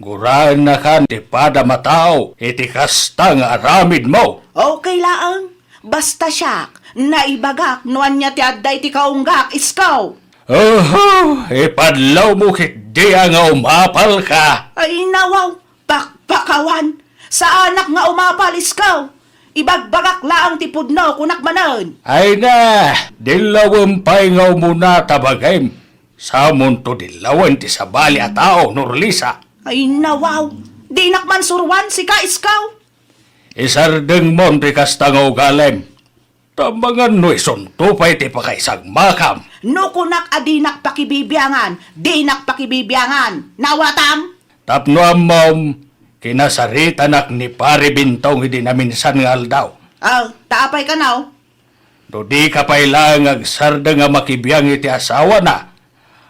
Guraennakan ti padam a tao iti kasta nga aramidmo. Okay laeng. Basta siak, naibagak no ania ti adda iti kaunggak, iskaw. Oho, ipadlawmo ketdi a nga umapalka. Ay, nawaw, pakpakawan. Saanak nga umapal, iskaw. Ibagbagak laeng ti pudno, kunak manen. Ay na, dillawem pay nga umuna ta bagim. Samonto dillawen ti sabali a tao, Norlisa. Ay, nawaw. Dinak man suruan, sika, iskaw. Isardengmon ti kasta nga ugalim. Ta amangan no isunto pay ti pakaisagmakam. No kunak a dinak pakibibiangan, dinak pakibibiangan. Nawatam? Tapno ammom, kinasaritanak ni Pari Bintong idi naminsan nga aldaw. Ah, ta apay kano? No dika pay laeng agsardeng a makibiang iti asawana,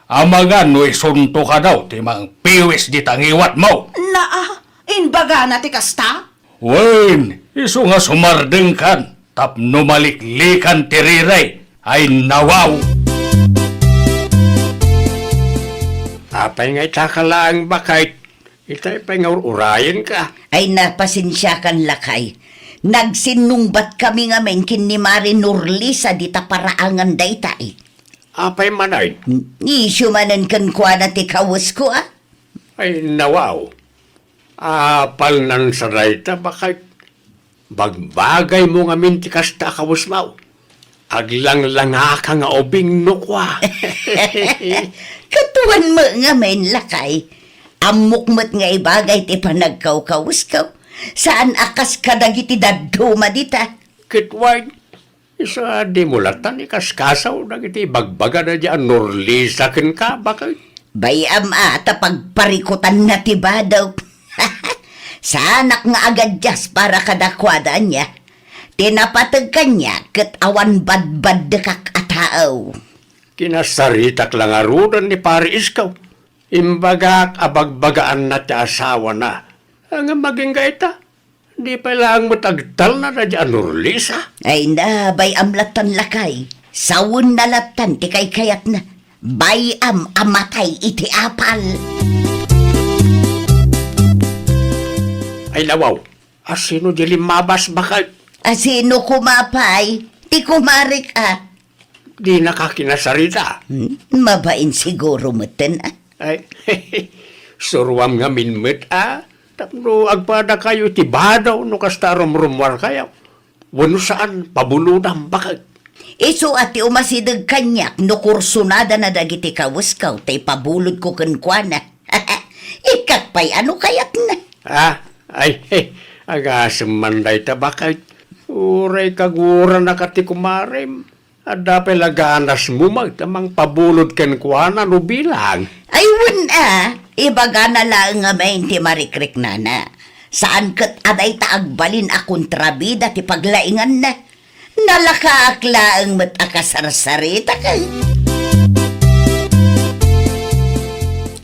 amangan no isunto kano ti mangpiwis dita ngiwatmo. Naa, imbagana ti kasta? Wen, isu nga sumardengkan tapno maliklikan ti riri. Ay, nawaw! Apay nga itaka laeng, baket? Itay pay nga ur-urayenka. Ay, napasensiakan, lakay. Nagsinnungbat kami ngamin ken ni Mari Norlisa dita paraangan dayta, eh. Apay manen? Isyu manen kenkuana ti kawesko, a? Ay, nawaw. Apalnan sa dayta, baket? Bagbagaymo ngamin ti kasta a kawesmo. Aglanglangaka nga ubing no kua. Katuan met ngamin, lakay. Ammok met nga ibagay ti panagkawkawesko. Saan a kas kadagiti dadduma dita. Ket wen, isu a dimo lattan ikaskasaw dagiti ibagbagada diay a Norlisa kenka, baket? Bay-am a ta pagparikutanna ti badok. Saanak nga agadias para kadakuada ania. Ti napateg kaniak ket awan badbaddekak a tao. Kinasaritak la ngaruden ni Pari Iskaw. Imbagak a bagbagaanna ti asawana. Ngem agingga ita, di pay laeng met agtalna daydiay a Norlisa. Ay na, bay-am lattan, lakay. Sawenna lattan ti kaykayatna. Bay-am a matay iti apal. Ay, nawaw, asino di limmabas, baket? Asino koma pay? Ti kumarek a. Dinaka kinasarita. Hmm, mabain siguro metten a. Ay, suruam ngamin met a, tapno agpadakayo iti badaw no kasta a rumrummuarkayo. Wenno saan, pabulodam, baket? Isu a ti umasideg kaniak no kursunadana dagiti kawesko ta ipabulodko kenkuana. Ikkak pay a no kayatna. Ah, ay, agasem man dayta, baket. Uray kaguranaka ti kumarem. Adda pay la ganasmo met a mangpabulod kenkuana no bilang. Ay, wen a, ibagana laeng ngamin ti marikriknana. Saan ket a dayta agbalin a kontrabida ti paglainganna. Nalakaak laeng met a kasarsarita ket.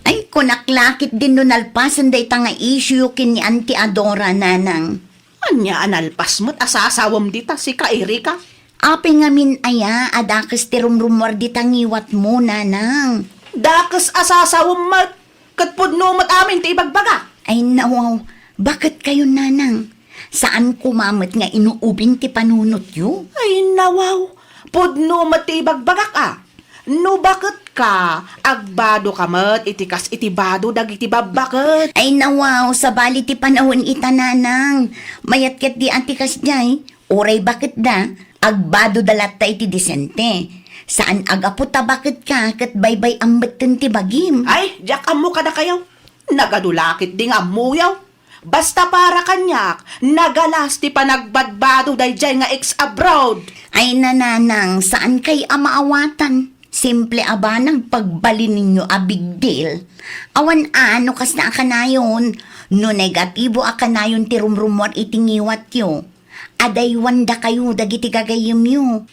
Ay, kunak la ketdin no nalpasen dayta nga issue ken ni Auntie Adora, Nanang. Ania a nalpas met a sasawem dita, sika, Erika? Apay ngamin aya a dakes ti rumrumuar dita ngiwatmo, Nanang? Dakes a sasawem met, ket pudno met amin ti ibagbagak. Ay, nawaw, baket kayo, Nanang? Saan koma met nga inuubing ti panunotyo? Ay, nawaw, pudno met ti ibagbagak a. No baketka, agbadoka met iti kas iti bado dagiti babbaket. Ay, nawaw, sabali ti panawen ita, Nanang. Mayat ketdi a ti kasdiay, uray baketda, agbadoda latta iti disente. Saan a gapu ta baketka ket baybay-am metten ti bagim. Ay, diak ammo kadakayo. Nagadu la ketdi nga ammoyo. Basta para kaniak, nagalas ti panagbadbado daydiay nga ex-abroad. Ay, Nanang, saankay a maawatan. Simple a banag pagbalinenyo a big deal. Awan a no kasta a kanayon. No negatibo a kanayon ti rumrumuar iti ngiwatyo, adaywandakayo dagiti gagayyemyo.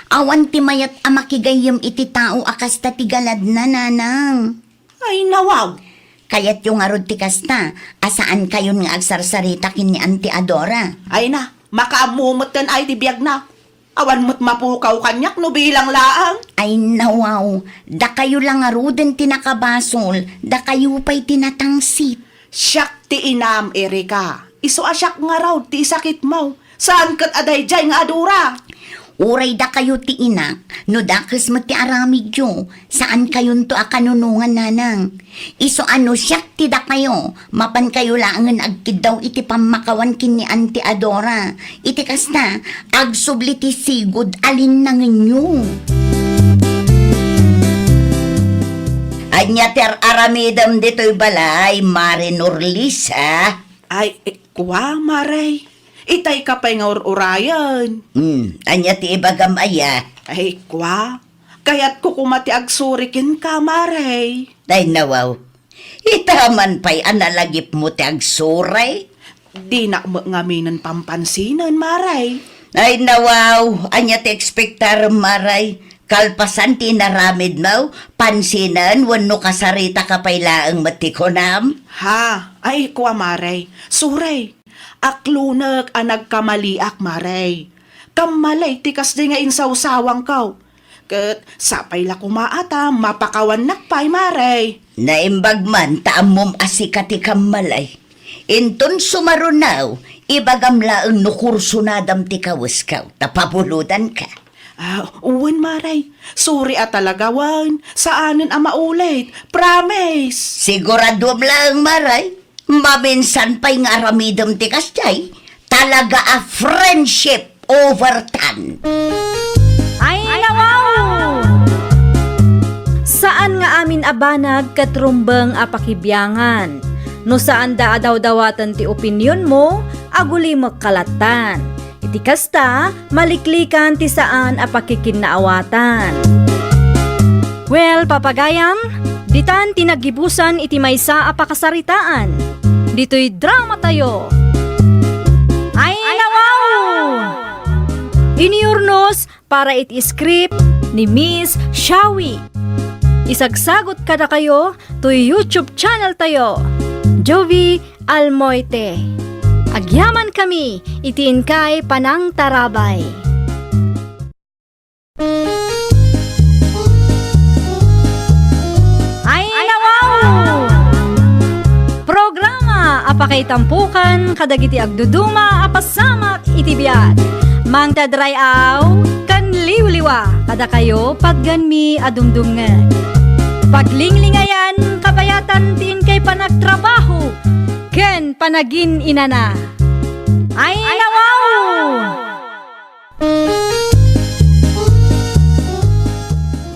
Awan ti mayat a makigayyem iti tao a kasta ti galadna, Nanang. Ay, nawaw! Kayatyo ngarud ti kasta, a saankayon nga agsarsarita ken ni Auntie Adora. Ay na, makaammo metten ay ti biagna. Awan met mapukaw kaniak no bilang laeng. Ay, nawaw, dakayo la ngaruden ti nakabasol, dakayo pay ti natangsit. Siak ti inam, Erika. Isu a siak ngarud ti isakitmo. Saan ket a daydiay nga adura. Uray dakayo ti inak, no dakes met ti aramidyo, saankayonto a kanunongan, Nanang. Isu a no siak ti dakayo, mapankayo laengen agkiddaw iti pammakawan ken ni Auntie Adora. Iti kasta, agsubli ti sigud a linnangenyo. Ania ti ar-aramidem ditoy balay, Mare Norlisa? Ay, eh, kua, Mare. Itay ka pay nga ur-urayen. Hmm, ania ti ibagam aya? Ay, kua. Kayatko koma ti agsuri kenka, Mare. Ay, nawaw. Ita man pay a nalagipmo ti agsuri? Dinak met ngaminen pampansinen, Mare. Ay, nawaw. Ania ti ekspektarem, Mare? Kalpasan ti inaramidmo, pansinen wenno kasaritaka pay laeng met ti kunam? Ha? Ay, kua, Mare. Sure. Aklonek a nagkamaliak, Mare. Kammalay ti kasdi nga insawsawangko. Ket sapay la koma a ta mapakawannak pay, Mare. Naimbag man ta ammom a sika ti kammalay. Inton sumaruno, ibagam laeng no kursunadam ti kawesko, ta pabulodanka. Ah, wen, Mare. Sure a talaga, wen. Saanen a maulit. Promise. Siguraduem laeng, Mare. Maminsan pay nga aramidem ti kasdiay. Talaga a friendship over tan. Ay, nawaw! Saan nga amin a banag ket rumbeng a pakibiangan. No saanda a dawdawaten ti opinionmo, agulimekka lattan. Iti kasta, maliklikan ti saan a pakikinnaawatan. Well, papagayam, ditan ti naggibusan iti maysa a pakasaritaan. Ditoy dramatayo. Ay, nawaw! Inurnos para iti script ni Miss Shawi. Isagsagot kadakayo toy YouTube channel tayo, Jovie Almoite. Agyamankami iti inkay panangtarabay. Ay, nawaw! Programa a pakaitampokan kadagiti agduduma a pasamak iti biag. Mangtadray-aw ken liwliwa kadakayo, patganmi a dumdumngeg. Paglinglingayan, kabayatan ti inkay panagtrabaho ken panagin-inana. Ay, nawaw!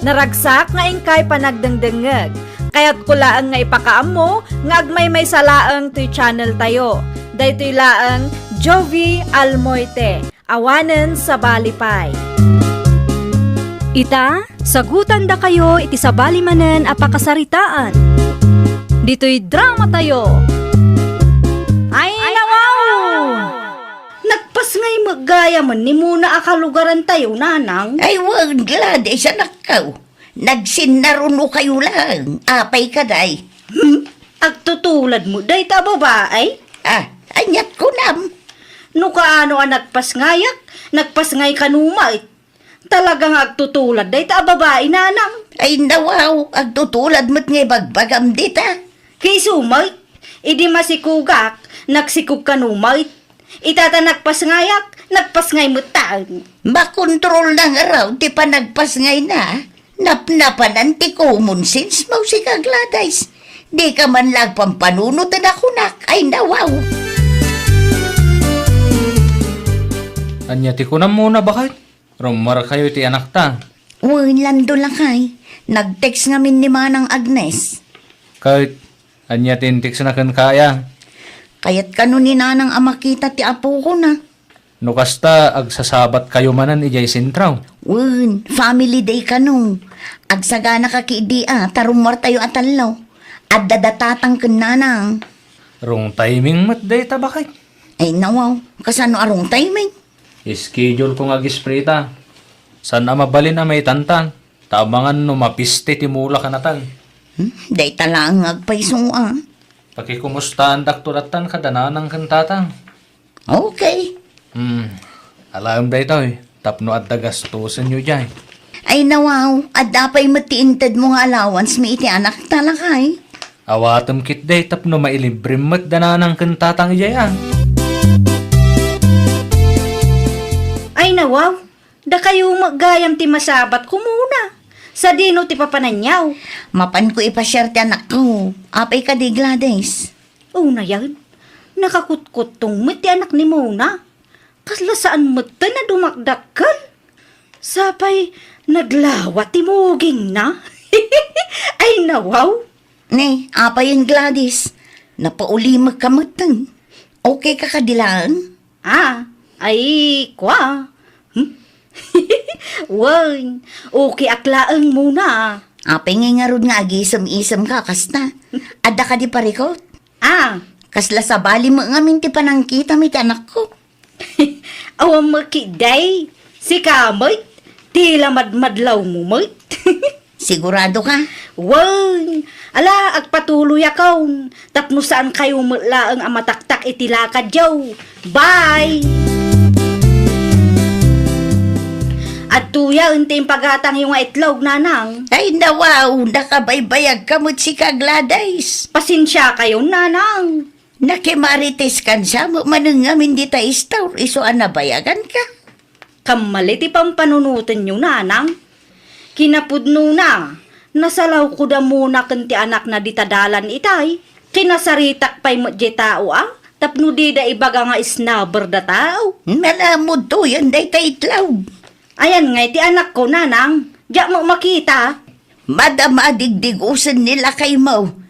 Naragsak nga inkay panagdengdengngeg. Kayatko laeng nga ipakaammo nga agmaymaysa laeng toy channel tayo. Daytoy laeng Jovie Almoite. Awanen sabali pay. Ita, sagutandakayo iti sabali manen a pakasaritaan. Ditoy drama tayo. Ay, nawaw! Nagpasngay met gayamen ni Mona a kalugarantayo, nanang. Ay, wen, Gladys, anakko. Nagsinnaruno kayo lang. Apay ka, day? Hmm? Agtutulad mo, dayta a babae? Ah, aniat kunam? No kaano a nagpasngayak, nagpasngay kano met. Talaga nga agtutulad dayta a babae, nanang. Ay, nawaw, agtutulad met nga ibagbagam dita. Kaiso met, idi masikogak, nagsikog kano met. Ita ta nagpasngayak, nagpasngay met taen. Makontrolna ngarud ti panagpasngayna. Napnapanan ti common sense mo, sika Gladys. Dika man la agpampanunot a nakunak, ay nawaw. Ania ti kunam Mona, baket? Rummuarkayo iti anakta? Wen, Lando, lakay. Nag-text ngamin ni Manang Agnes. Ket ania ti intexna kenka aya? Kayat kano ni Nanang a makita ti apokona. No kasta, agsasabatkayo manen idiay sentro? Wen, family day kano. Agsaganaka ketdi a, ta rummuartayo a tallo. Adda da Tatang ken Nanang. Wrong timing met dayta, baket. Ay, nawaw. Kasano a wrong timing? Schedule ko nga agisprita. Saan a mabalin a maitanta. Ta amangan no mapiste ti mula kanatan. Hmm, dayta laeng nga agpayso a. Pakikumustaandakto lattan kada Nanang ken Tatang. Okay. Hmm, alaem daytoy, tapno adda gastusenyo diay. Ay, nawaw, adda pay met ti intedmo nga allowance mi iti anakta, lakay. Awatem ketdi tapno mailibrem met da Nanang ken Tatang idiay a. Ay, nawaw, dakayo met gayam ti masabatko, Mona. Sadino ti papananyo? Mapanko ipasiar ti anakko. Apay kadi, Gladys? Unayen, nakakutkuttong met ti anak ni Mona. Kasla saan metten a dumakdakkel. Sapay naglawa ti mugingna. Ay, nawaw! Ne, apayen, Gladys? Napaulimekka metten. Okay ka kadi laeng? Ah, ay, kua. Hmm? Wen, okay ak laeng, Mona. Apay ngay ngarud nga agisem-isemka kasta? Adda kadi parikut? Ah. Kasla sabali met ngamin ti panangkitam iti anakko. Awan met ketdi, sika met, ti la madmadlawmo met. Sigurado ka? Wen, ala, agpatuloyakon, tapno saankayo met laeng a mataktak iti lakadyo. Bye! Adtoyen ti impagatangyo nga itlog, Nanang. Ay, nawaw, nakabaybayagka met sika, Gladys. Pasensiakayon, Nanang. Nakimarites kan sa manen ngamin dita istor, isu a nabayaganka. Kammali ti pampanunotenyo, Nanang. Kinapudnona, nasalawko da Mona ken ti anakna dita dalan itay. Kinasaritak pay met diay tao a, tapno dida ibaga nga snobber da tao. Nalamudtoyen dayta itlog. Ayan ngay ti anakko, Nanang. Diak met makita. Madama a digdigosen ni lakaymo.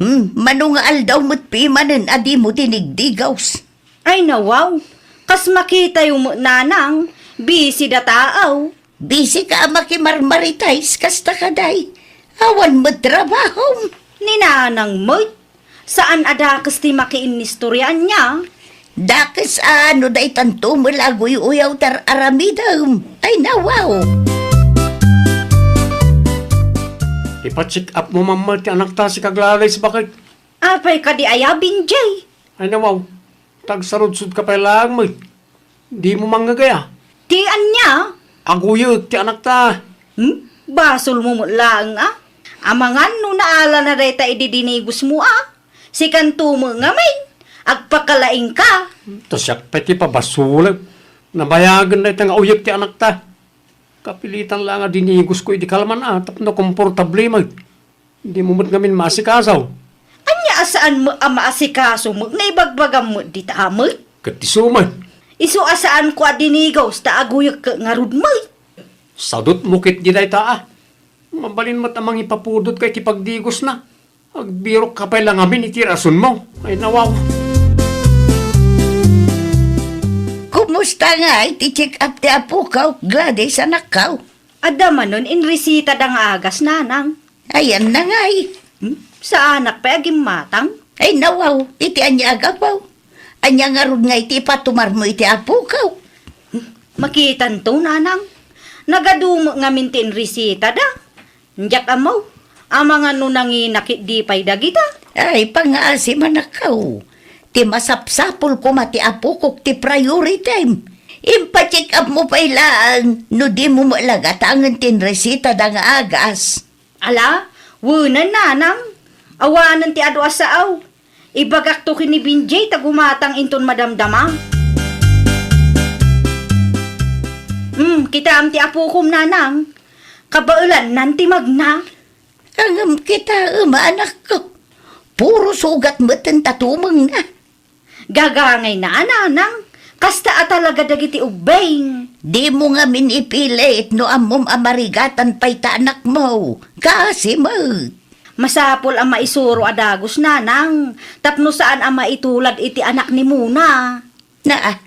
Hmm, mano nga aldaw met pimanen a dimo dinigdigos? Ay, nawaw. Kas makitayo met, Nanang, busy da tao. Busy ka a makimarmarites kasta kadi. Awan met trabahom. Ni Nanang met, saan a dakes ti makiinnistoriaanna. Dakes a no daytanto met la aguy-uyaw ti ar-aramidem. Ay, nawaw. Ipa-check up mo man met ti anakta, sika Gladys, baket? Apay kadi aya, Benjay? Ay, nawaw. Tagsarudsodka pay laeng met. Dimo mangngeg aya? Ti ania? Aguyek ti anakta. Hmm? Basolmo met laeng a. Amangan no naalana dayta idi dinigosmo a. Sikanto met ngamin. Agpakalaingka. Ta siak pay ti pabasolek. Nabayagen dayta nga uyek ti anakta. Kapilitan laeng a dinigosko idi kalman a tapno komportable met. Dimo met ngamin maasikaso. Ania a saan met a maasikaso met nga ibagbagam met dita met? Ket isu met. Isu a saanko a dinigos ta aguyek ket ngarud met. Sadutmo ketdi dayta a. Mabalin met a mangipapudot ka iti pagdigosna. Agbirokka pay la ngamin iti rasunmo. Ay, nawaw. Kumusta ngay ti check-up ti apokaw, Gladys, anakkaw? Adda manen inresitada nga agas, nanang. Ayanna ngay. Hmm? Saanak pay a gimmatang? Ay, nawaw, iti ania a gapu? Ania ngarud ngay ti ipatumarmo iti apokaw? Hmm? Makitanto, nanang. Nagadu met ngamin ti inresitada. Diak ammo, amangan no nangina ketdi pay dagita. Ay, pangngaasim, anakkaw. Ti masapsapul koma ti apokok ti priority. Impacheck up mo pay laeng no dimo met la gatangen ti inresitada nga agas. Ala, wenen, nanang. Awanen ti adu a sao. Ibagakto ken ni Benjay ta gumatang inton madamdama. Hmm, kitaem ti apokom, nanang. Kabaelannan ti magna. Ngem kitaem, anakko. Puro sugat metten ta tumengna. Gagangayna a, nanang. Kasta a talaga dagiti ubbing. Dimo ngamin ipilit no ammom a marigatan pay ta anakmo. Kaasi met. Masapul a maisuro a dagus, nanang, tapno saan a maitulad iti anak ni Mona. Naa,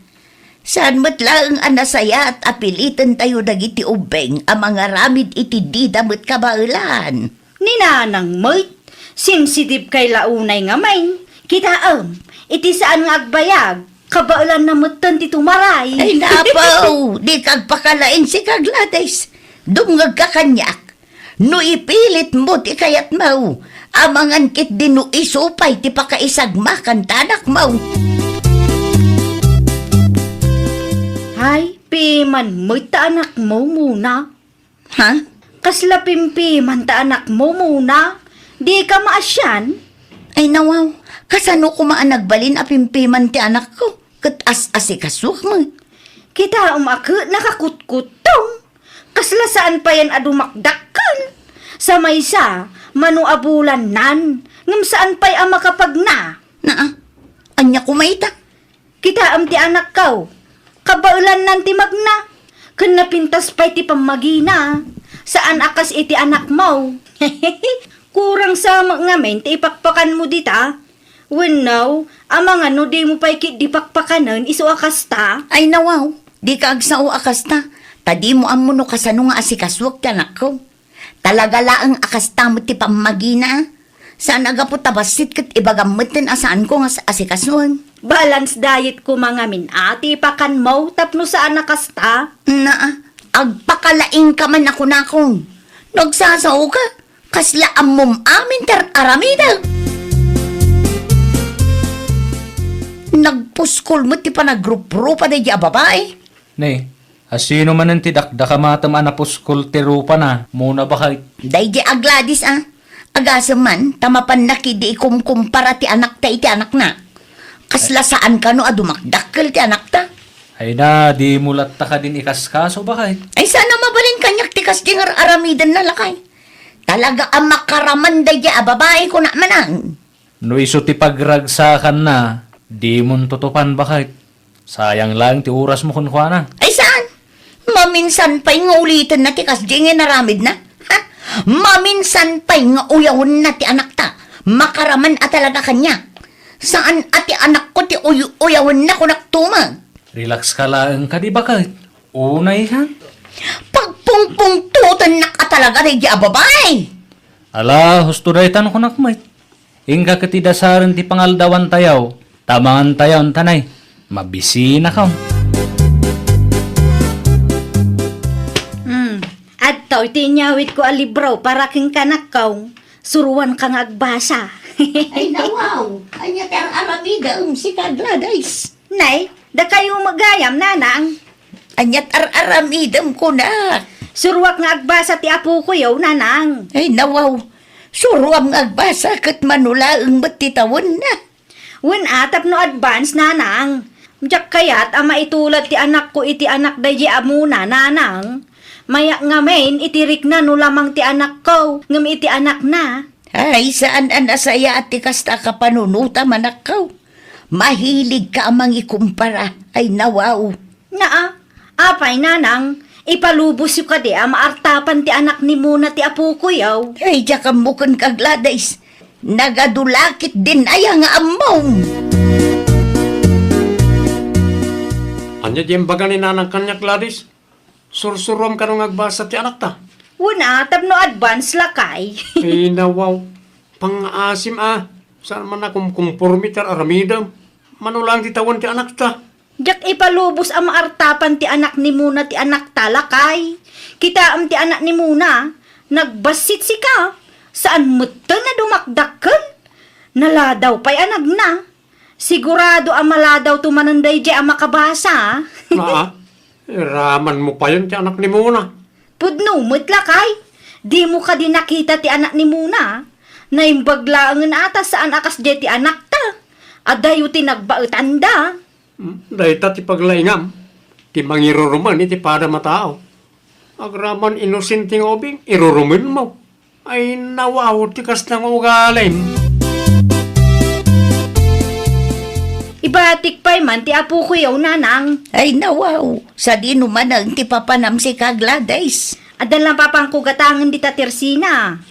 saan met laeng a nasayaat a pilitentayo dagiti ubbing a mangaramid iti dida met kabaelan. Ni nanang met, sensitive kay la unay ngamin. Kitaem, iti saan nga agbayag, kabaelanna metten ti tumaray. Ay, napaw, dika agpakalaing, sika, Gladys. Dumngegka kaniak. No ipilitmo ti kayatmo, amangan ketdi no isu pay ti pakaisagmakan ta anakmo. Ay, piman met ta anakmo, Mona. Ha? Kasla pimpiman ta anakmo, Mona? Dika maasian? Ay, nawaw, kasano koma a nagbalin a pimpiman ti anakko? Ket as-asikasuak met. Kitaem a ket nakakutkuttong. Kasla saan payen a dumakdakkel. Sa maysa, mano a bulannan, ngem saan pay a makapagna. Naa, ania koma ita? Kitaem ti anakko. Kabaelannan ti magna. Ken napintas pay ti pammagina. Saan a kas iti anakmo. Kurang sa met ngamin ti ipakpakanmo dita. Wenno, amangan no dimo pay ketdi pakpakanen isu a kasta? Ay, nawaw, dika agsao a kasta, ta dimo ammo no kasano nga asikasuak ti anakko. Talaga laeng a kasta met ti pammagina. Saan a gapu ta bassit ket ibagam metten a saanko nga as-, asikasuan. Balance diet koma ngamin a ti ipakanmo tapno saan a kasta? Naa, agpakalaingka man a kunakon. No agsasaoka, kasla ammom amin ti ar-aramidek. Nagpuskol met ti panagruprupa daydi a babai. Ne, asino manen ti dakdakamatem a napuskol ti rupana, Mona, baket? Daydi a Gladys a. Agasem man, ta mapanna ketdi ikumkumpara ti anakta iti anakna. Kasla saan kano a dumakdakkel ti anakta. Ay na, dimo latta kadin ikaskaso, baket? Ay, saan a mabalin kaniak ti kasdi nga ar-aramidenna, lakay. Talaga a makaraman daydi a babai, kuna manen. No isu ti pagragsakanna, dimon tutupan, baket. Sayang laeng ti orasmo kenkuana. Ay, saan? Maminsan pay nga ulitenna ti kasdi nga inaramidna. Ha? Maminsan pay nga uyawenna ti anakta. Makaraman a talaga kaniak. Saan a ti anakko ti uy-, uyawenna, kunak tumen. Relax ka laeng kadi, baket. Unay ka? Pagpungpungtotennak a talaga daydi a babai. Ala, husto daytan, kunak met. Inka ket idasaren ti pangaldawantayo, ta mangantayo, ta nay, mabisinakaw. Hmm, adtoy ti inyawidko a libro para kenka, anakko. Suroanka nga agbasa. Ay, nawaw! Ania ti ar-aramidem, sika, Gladys? Nay, dakayo met gayam, nanang. Ania ti ar-aramidem, kunak? Suroak nga agbasa ti apokoyo, nanang. Ay, nawaw. Suroam nga agbasa ket mano laeng met ti tawenna. Wen a, tapno advance, nanang. Diak kayat a maitulad ti anakko iti anak daydi a Mona, nanang. Mayak ngamin iti rikna no lamang ti anakko, ngem iti anakna. Ay, saan a nasayaat ti kasta a kapanunotam, anakko. Mahiligka a mangikumpara. Ay, nawaw. Naa, apay, nanang, Ipalubosyo kadi a maartapan ti anak ni Mona ti apokoyo. Ay, diak ammo kenka, Gladys. Nagadu la ketdin aya nga ammom. Ania ti imbaga ni nanang kaniak, Gladys? Sursuruam kano nga agbasa ti anakta? Wen a, tapno advance lakay. Ay, nawaw. Pangngaasim a. Saan man a kumkumpormi ti ar-aramidem. Mano laeng ti tawen ti anakta. Diak ipalubos a maartapan ti anak ni Mona ti anakta, lakay. Kitaem ti anak ni Mona, nagbassit sika. Saan metten a dumakdakkel. Naladaw pay a nagna. Sigurado a maladawto manen daydiay a makabasa, a. Aa, iramanmo payen ti anak ni Mona. Pudno met, lakay. Dimo kadi nakita ti anak ni Mona? Naimbag laengen a ta saan a kasdiay ti anakta. Adayo ti nagbaetanda. Hmm, dayta ti paglaingam, ti mangirurumen iti padam a tao. Agraman inosente nga ubing, irurumenmo. Ay, nawaw ti kasta nga ugalim. Ibatik pay man ti apokoyo, nanang. Ay, nawaw. Sadino manen ti papanam sika, Gladys? Adda la papanko gatangen dita tersina.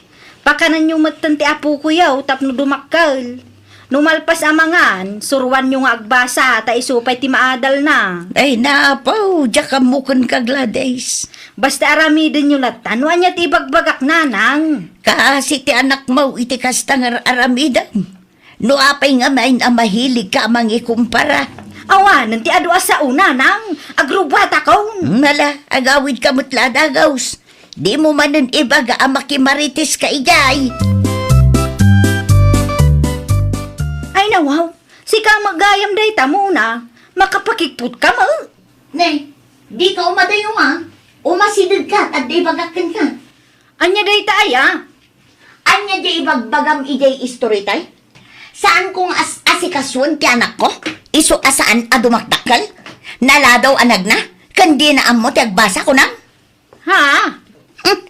Pakananyo metten ti apokoyo tapno dumakkel. No malpas a mangan, suruanyo nga agbasa ta isu pay ti maadalna. Ay, naapaw, diak ammo kenka, Gladys. Basta aramidenyo latta no ania ti ibagbagak, nanang. Kaasi ti anakmo iti kasta nga ar-aramidem. No apay ngamin a mahiligka a mangikumpara? Awanen ti adu a sao, nanang. Agrubatakon. Ala, agawidka met la a dagaws. Dimo manen ibaga a makimarites ka idiay. Ay, nawaw. Sika met gayam dayta, Mona. Makapakigputka met. Ne, dika umadayo a. Umasidegka, ta adda ibagak kenka. Ania dayta aya? Ania diay ibagbagam idiay istorita? Saanko nga as-asikasuen ti anakko? Isu a saan a dumakdakkel? Naladaw a nagna? Ken dina ammo ti agbasa, kunam? Ha? Hmm.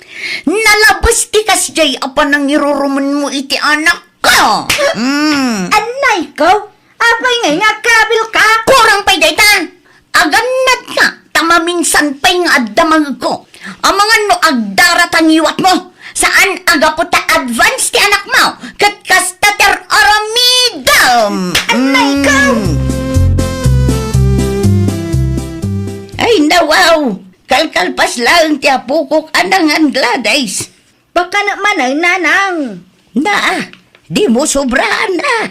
Nalabes ti kasdiay a panangirurumenmo iti anakko. Hmm. Annayko? Apay ngay nga agkabilka? Kurang pay dayta. Agannadka, ta maminsan pay nga adda mangegko. Amangan no agdara ta ngiwatmo. Saan a gapu ta advance ti anakmo, ket kasta ti ar-aramidem. Annayko! Mm. Ay, nawaw! Kalkalpas laeng ti apokok a nangan, Gladys. Bakanek manen, nanang. Naa, dimo sobraan a.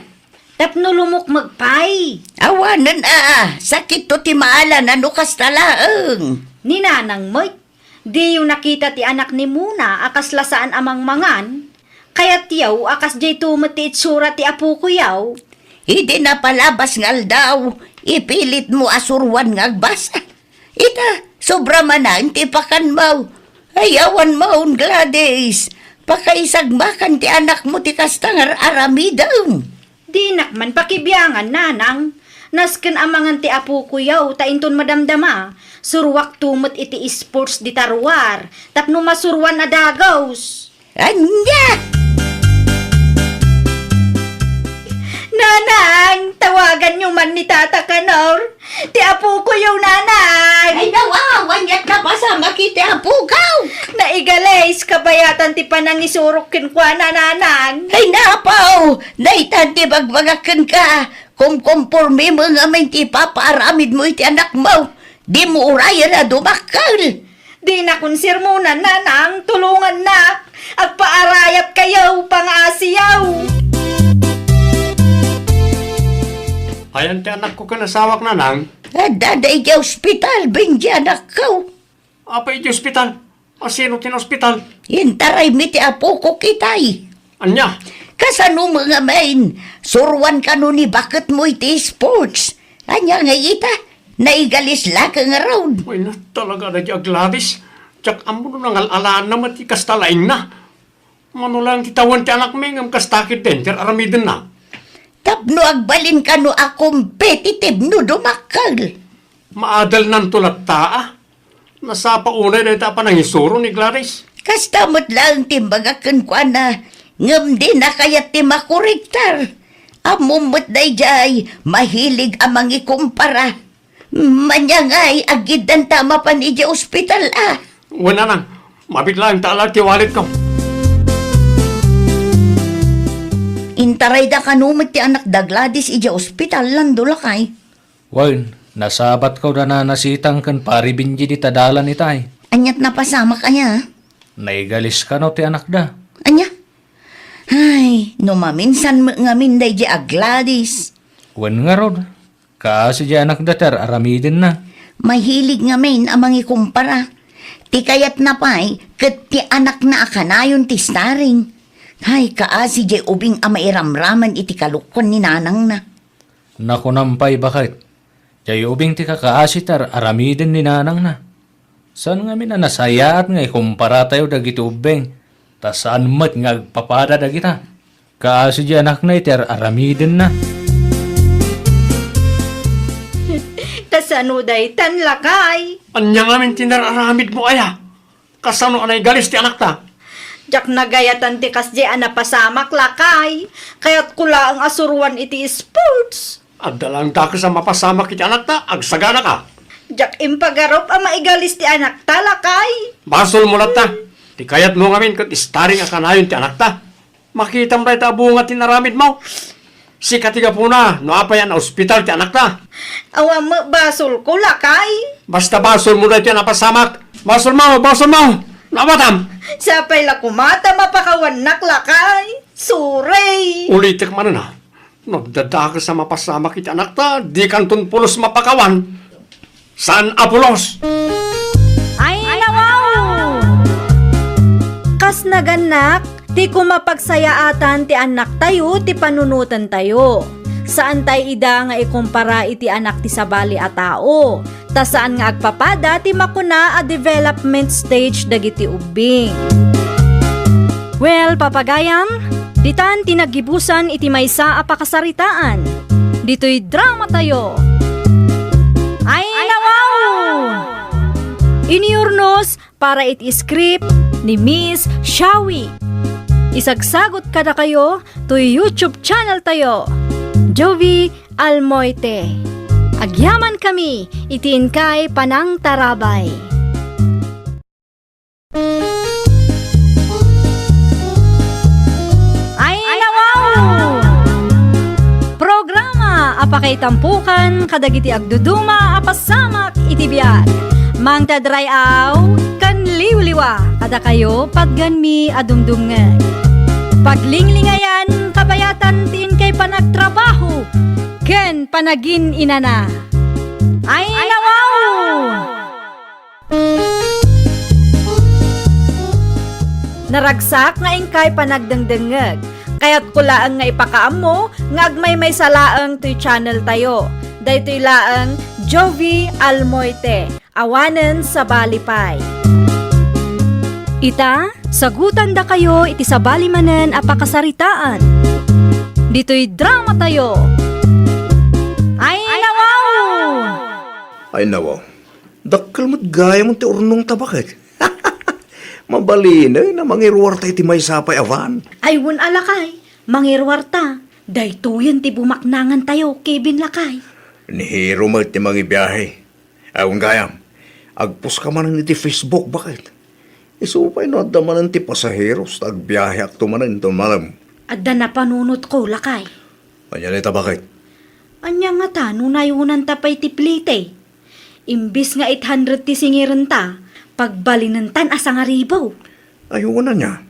Tapno lumukmeg pay. Awanen a, sakitto ti maala no kasta laeng. Ni nanang met, diyo nakita ti anak ni Mona a kasla saan a mangmangan? Kayatyo a kasdiayto met ti itsura ti apokoyo? Idi napalabas nga aldaw, ipilitmo a suruan nga agbasa. Ita, sobra manen ti pakanmo. Ay, awan maon, Gladys. Pakaisagmakan ti anakmo ti kasta nga ar-aramidem. Dinak man pakibiangan, nanang. Nasken a mangan ti apokoyo, ta inton madamdama, suruakto met iti sports dita ruar, tapno masuruan a dagaws. Ania? Nanang, tawaganyo man ni Tata Kanor. Ti apokoyo, nanang. Ay, nawaw, aniat napasamak iti apokaw? Naigalis, kabayatan ti panangisurok kenkuana, nanang. Ay, napaw, daytan ti bagbagak kenka. Kumkumpormem ngamin ti ipapaaramidmo iti anakmo. Dimo urayen a dumakkel. Dinakon sermonan, nanang, tulongannak. Agpaarayatkayo, pangaasiyo. Ayan ti anakko ken asawak, nanang? Adda idiay ospital, Benji, anakko. Apay idiay ospital? Asino ti naospital? Intaraymi ti apokok itay. Ania? Kasano met ngamin? Suruan kano ni baketmo iti sports. Ania ngay ita? Naigalis la ket ngarud. Ay, na, talaga na di agladis. Diak ammo no nangal-alaanna met ti kasta laingna. Mano laeng ti tawen ti anakmi ngem kasta ketdin ti ar-aramidenna. Tapno agbalin kano a competitive no dumakkel. Maadalnanto latta a. Nasapa unay dayta a panangisuro ni Gladys. Kasta met laeng ti imbagak kenkuana, ngem dina kayat ti makorektar. Ammom met daydiay, mahilig a mangikumpara. Maniangay, aggiddanta mapan idiay ospital, a. Wen, nanang, mabiit laeng ta ala ti walletko. Intarayda kano met ti anakda Gladys idiay ospital, Lando, lakay? Wen, nasabatko da Nana Sitang ken Pari Benji dita dalan itay. Aniat napasamak aya? Naigalis kano ti anakda. Ania? Ay, no maminsan met ngamin daydiay a Gladys. Wen ngarud, kaasi diay anakda ti ar-aramidenna. Mahilig ngamin a mangikumpara. Ti kayatna pay, ket ti anakna a kanayon ti starring. Ay, kaasi diay ubing a mairamraman iti kalukuan ni nanangna. Nakunam pay, baket, diay ubing ti kakaasi ti ar-aramiden ni nanangna. Saan ngamin a nasayaat nga ikumparatayo dagiti ubbing, ta saan met nga agpapada dagita. Kaasi diay anakna iti ar-aramidenna. Kasano daytan, lakay? Ania ngamin ti nar-aramidmo aya? Kasano a naigalis ti anakta? Diak nagayatan ti kasdiay a napasamak, lakay. Kayatko laeng a suroan iti sports. Adda laeng dakes a mapasamak iti anakta, agsaganaka. Diak impagarup a maigalis ti anakta, lakay. Basolmo latta. Ti kayatmo ngamin ket starring a kanayon ti anakta. Makitam dayta a bunga ti inaramidmo. Sika ti gapuna no apay a naospital ti anakta. Awan met basolko, lakay. Basta basolmo daytoy a napasamak. Basolmo, basolmo. Nawatam. Sapay la koma ta mapakawannak, lakay. Sorry. Ulitek manen, a. No agdadakes a mapasamak iti anakta, dikanton pulos mapakawan. Saan a pulos? Ay, nawaw! Kas nagannak, ti kumapagsayaatan ti annaktayo ti panunotentayo. Saantay ida nga ikumpara iti anak ti sabali a tao. Ta saan nga agpapada ti makuna a development stage dagiti ubbing. Well, papagayam, ditan ti naggibusan iti maysa a pakasaritaan. Ditoy dramatayo. Ay, nawaw! Inurnos para iti script ni Miss Shawi. Isagsagot kadakayo toy YouTube channel tayo, Jovi Almoite. Agyaman kami iti inkay panangtarabay. Ay, nawaw! Programa a pakaitampukan kadagiti agduduma a pasamak iti biag. Mangted ray-aw ken liwliwa kadakayo patgenmi a dumdumngeg. Paglinglingayan kabayatan ti inkay panagtrabaho ken panagin-inana. Ay, nawaw! Naragsak nga inkay panagdengdengngeg. Kayatko laeng nga ipakaammo nga agmaymaysa laeng toy channel tayo. Daytoy laeng Jovi Almoite, awanen sabali pay. Ita, sagutandakayo iti sabali manen a pakasaritaan. Ditoy dramatayo. Ay, nawaw! Ay, nawaw. Dakkel met gayam ti urnongta, baket. Mabalinen a mangiruarta iti maysa pay a van. Ay, wen a lakay, mangiruarta. Daytoyen ti bumaknangantayo, Kevin, lakay. Ni Hero met ti mangibiahe. Ay, wen gayam, agpost ka manen iti Facebook, baket. Isu pay no adda manen ti pasaheros ta agbiaheakto manen inton malem. Adda napanunotko, lakay. Ania dayta, baket? Ania ngata no nayonanta pay ti plite? Imbes nga eight hundred ti singirenta, pagbalinentan a sangaribu. Ay, wen ania?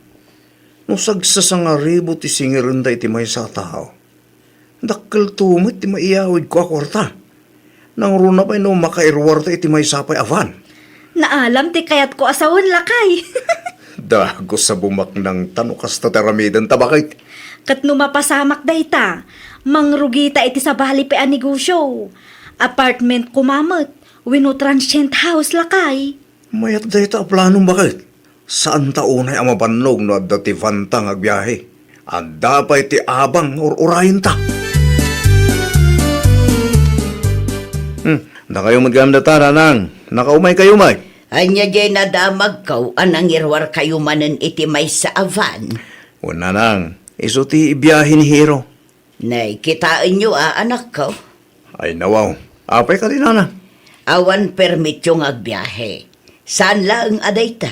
No sagsasangaribu ti singirenda iti maysa a tao, dakkelto met ti maiyawidko a kuarta. Nangruna pay no makairuarta iti maysa pay a van. Naalam ti kayatko a sawen, lakay. Dagus a bumaknangta no kasta ti aramidenta, baket. Ket no mapasamak dayta, mangrugita iti sabali pay a negosio. Apartment koma met, wenno transient house, lakay. Mayat dayta a planom, baket. Saanta unay a mabannog no adda ti vanta nga agbiahe. Adda pay ti abang nga ur-urayenta. Hmm, dakayo met gayam dayta, nanang. Nakaumaykayo met. Ania diay nadamagko a nangiruarkayo manen iti maysa a van? Wen, nanang, isu ti ibiahe ni Hero. Nay, kitaenyo a, anakko? Ay, nawaw. Apay kadi, nana? Awan permityo nga agbiahe. Saan laeng a dayta.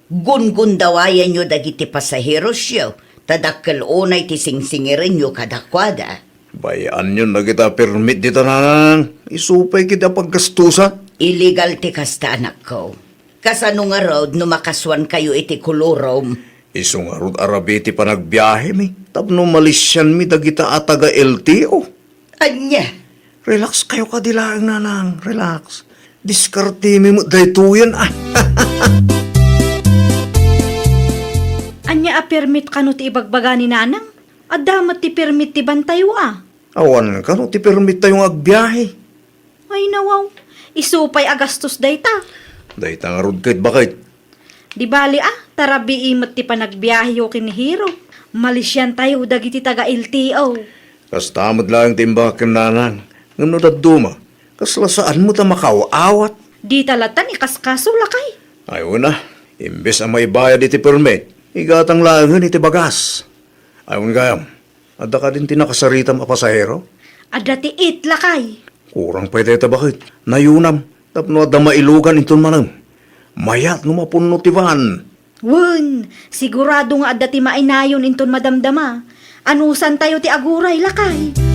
Gungundawayanyo dagiti pasaherosyo, ta dakkel unay ti singsingirenyo kadakuada. Bay-anyon dagita permit dita, nanang. Isu pay ketdi a paggastusan. Illegal ti kasta, anakko. Kasano ngarud no makasuankayo iti kolorom? Isu ngarud a rabii ti panagbiahemi tapno malisianmi dagita a taga-L T O. Ania? Relax kayo kadi laeng, nanang. Relax. Diskartemi met daytoyen. Ay. Ania a permit kano ti ibagbaga ni nanang? Adda met ti permit ti vantayo a. Awan kano ti permit tayo nga agbiahe. Ay, nawaw. Isu pay a gastos dayta. Dayta ngarud ket, baket. Di bali a, ta rabii met ti panagbiaheyo ken ni Hero. Malisiantayo dagiti taga-L T O. Kasta met laeng ti imbagak ken nanang. Ngem no dadduma, kasla saan met a makaaw-awat. Dita latta ni kaskaso, lakay. Ay, una, imbes a maibayad iti permit, igatang laengen iti bagas. Ay, un gayam, adda kadin ti nakasaritam a pasahero? Adda ti it, lakay. Kurang pay dayta, baket. Nayunam, tapno adda mailugan inton manem. Mayat no mapunno ti van. Wen, sigurado nga adda ti mainayon inton madamdama. Anusantayo ti aguray, lakay.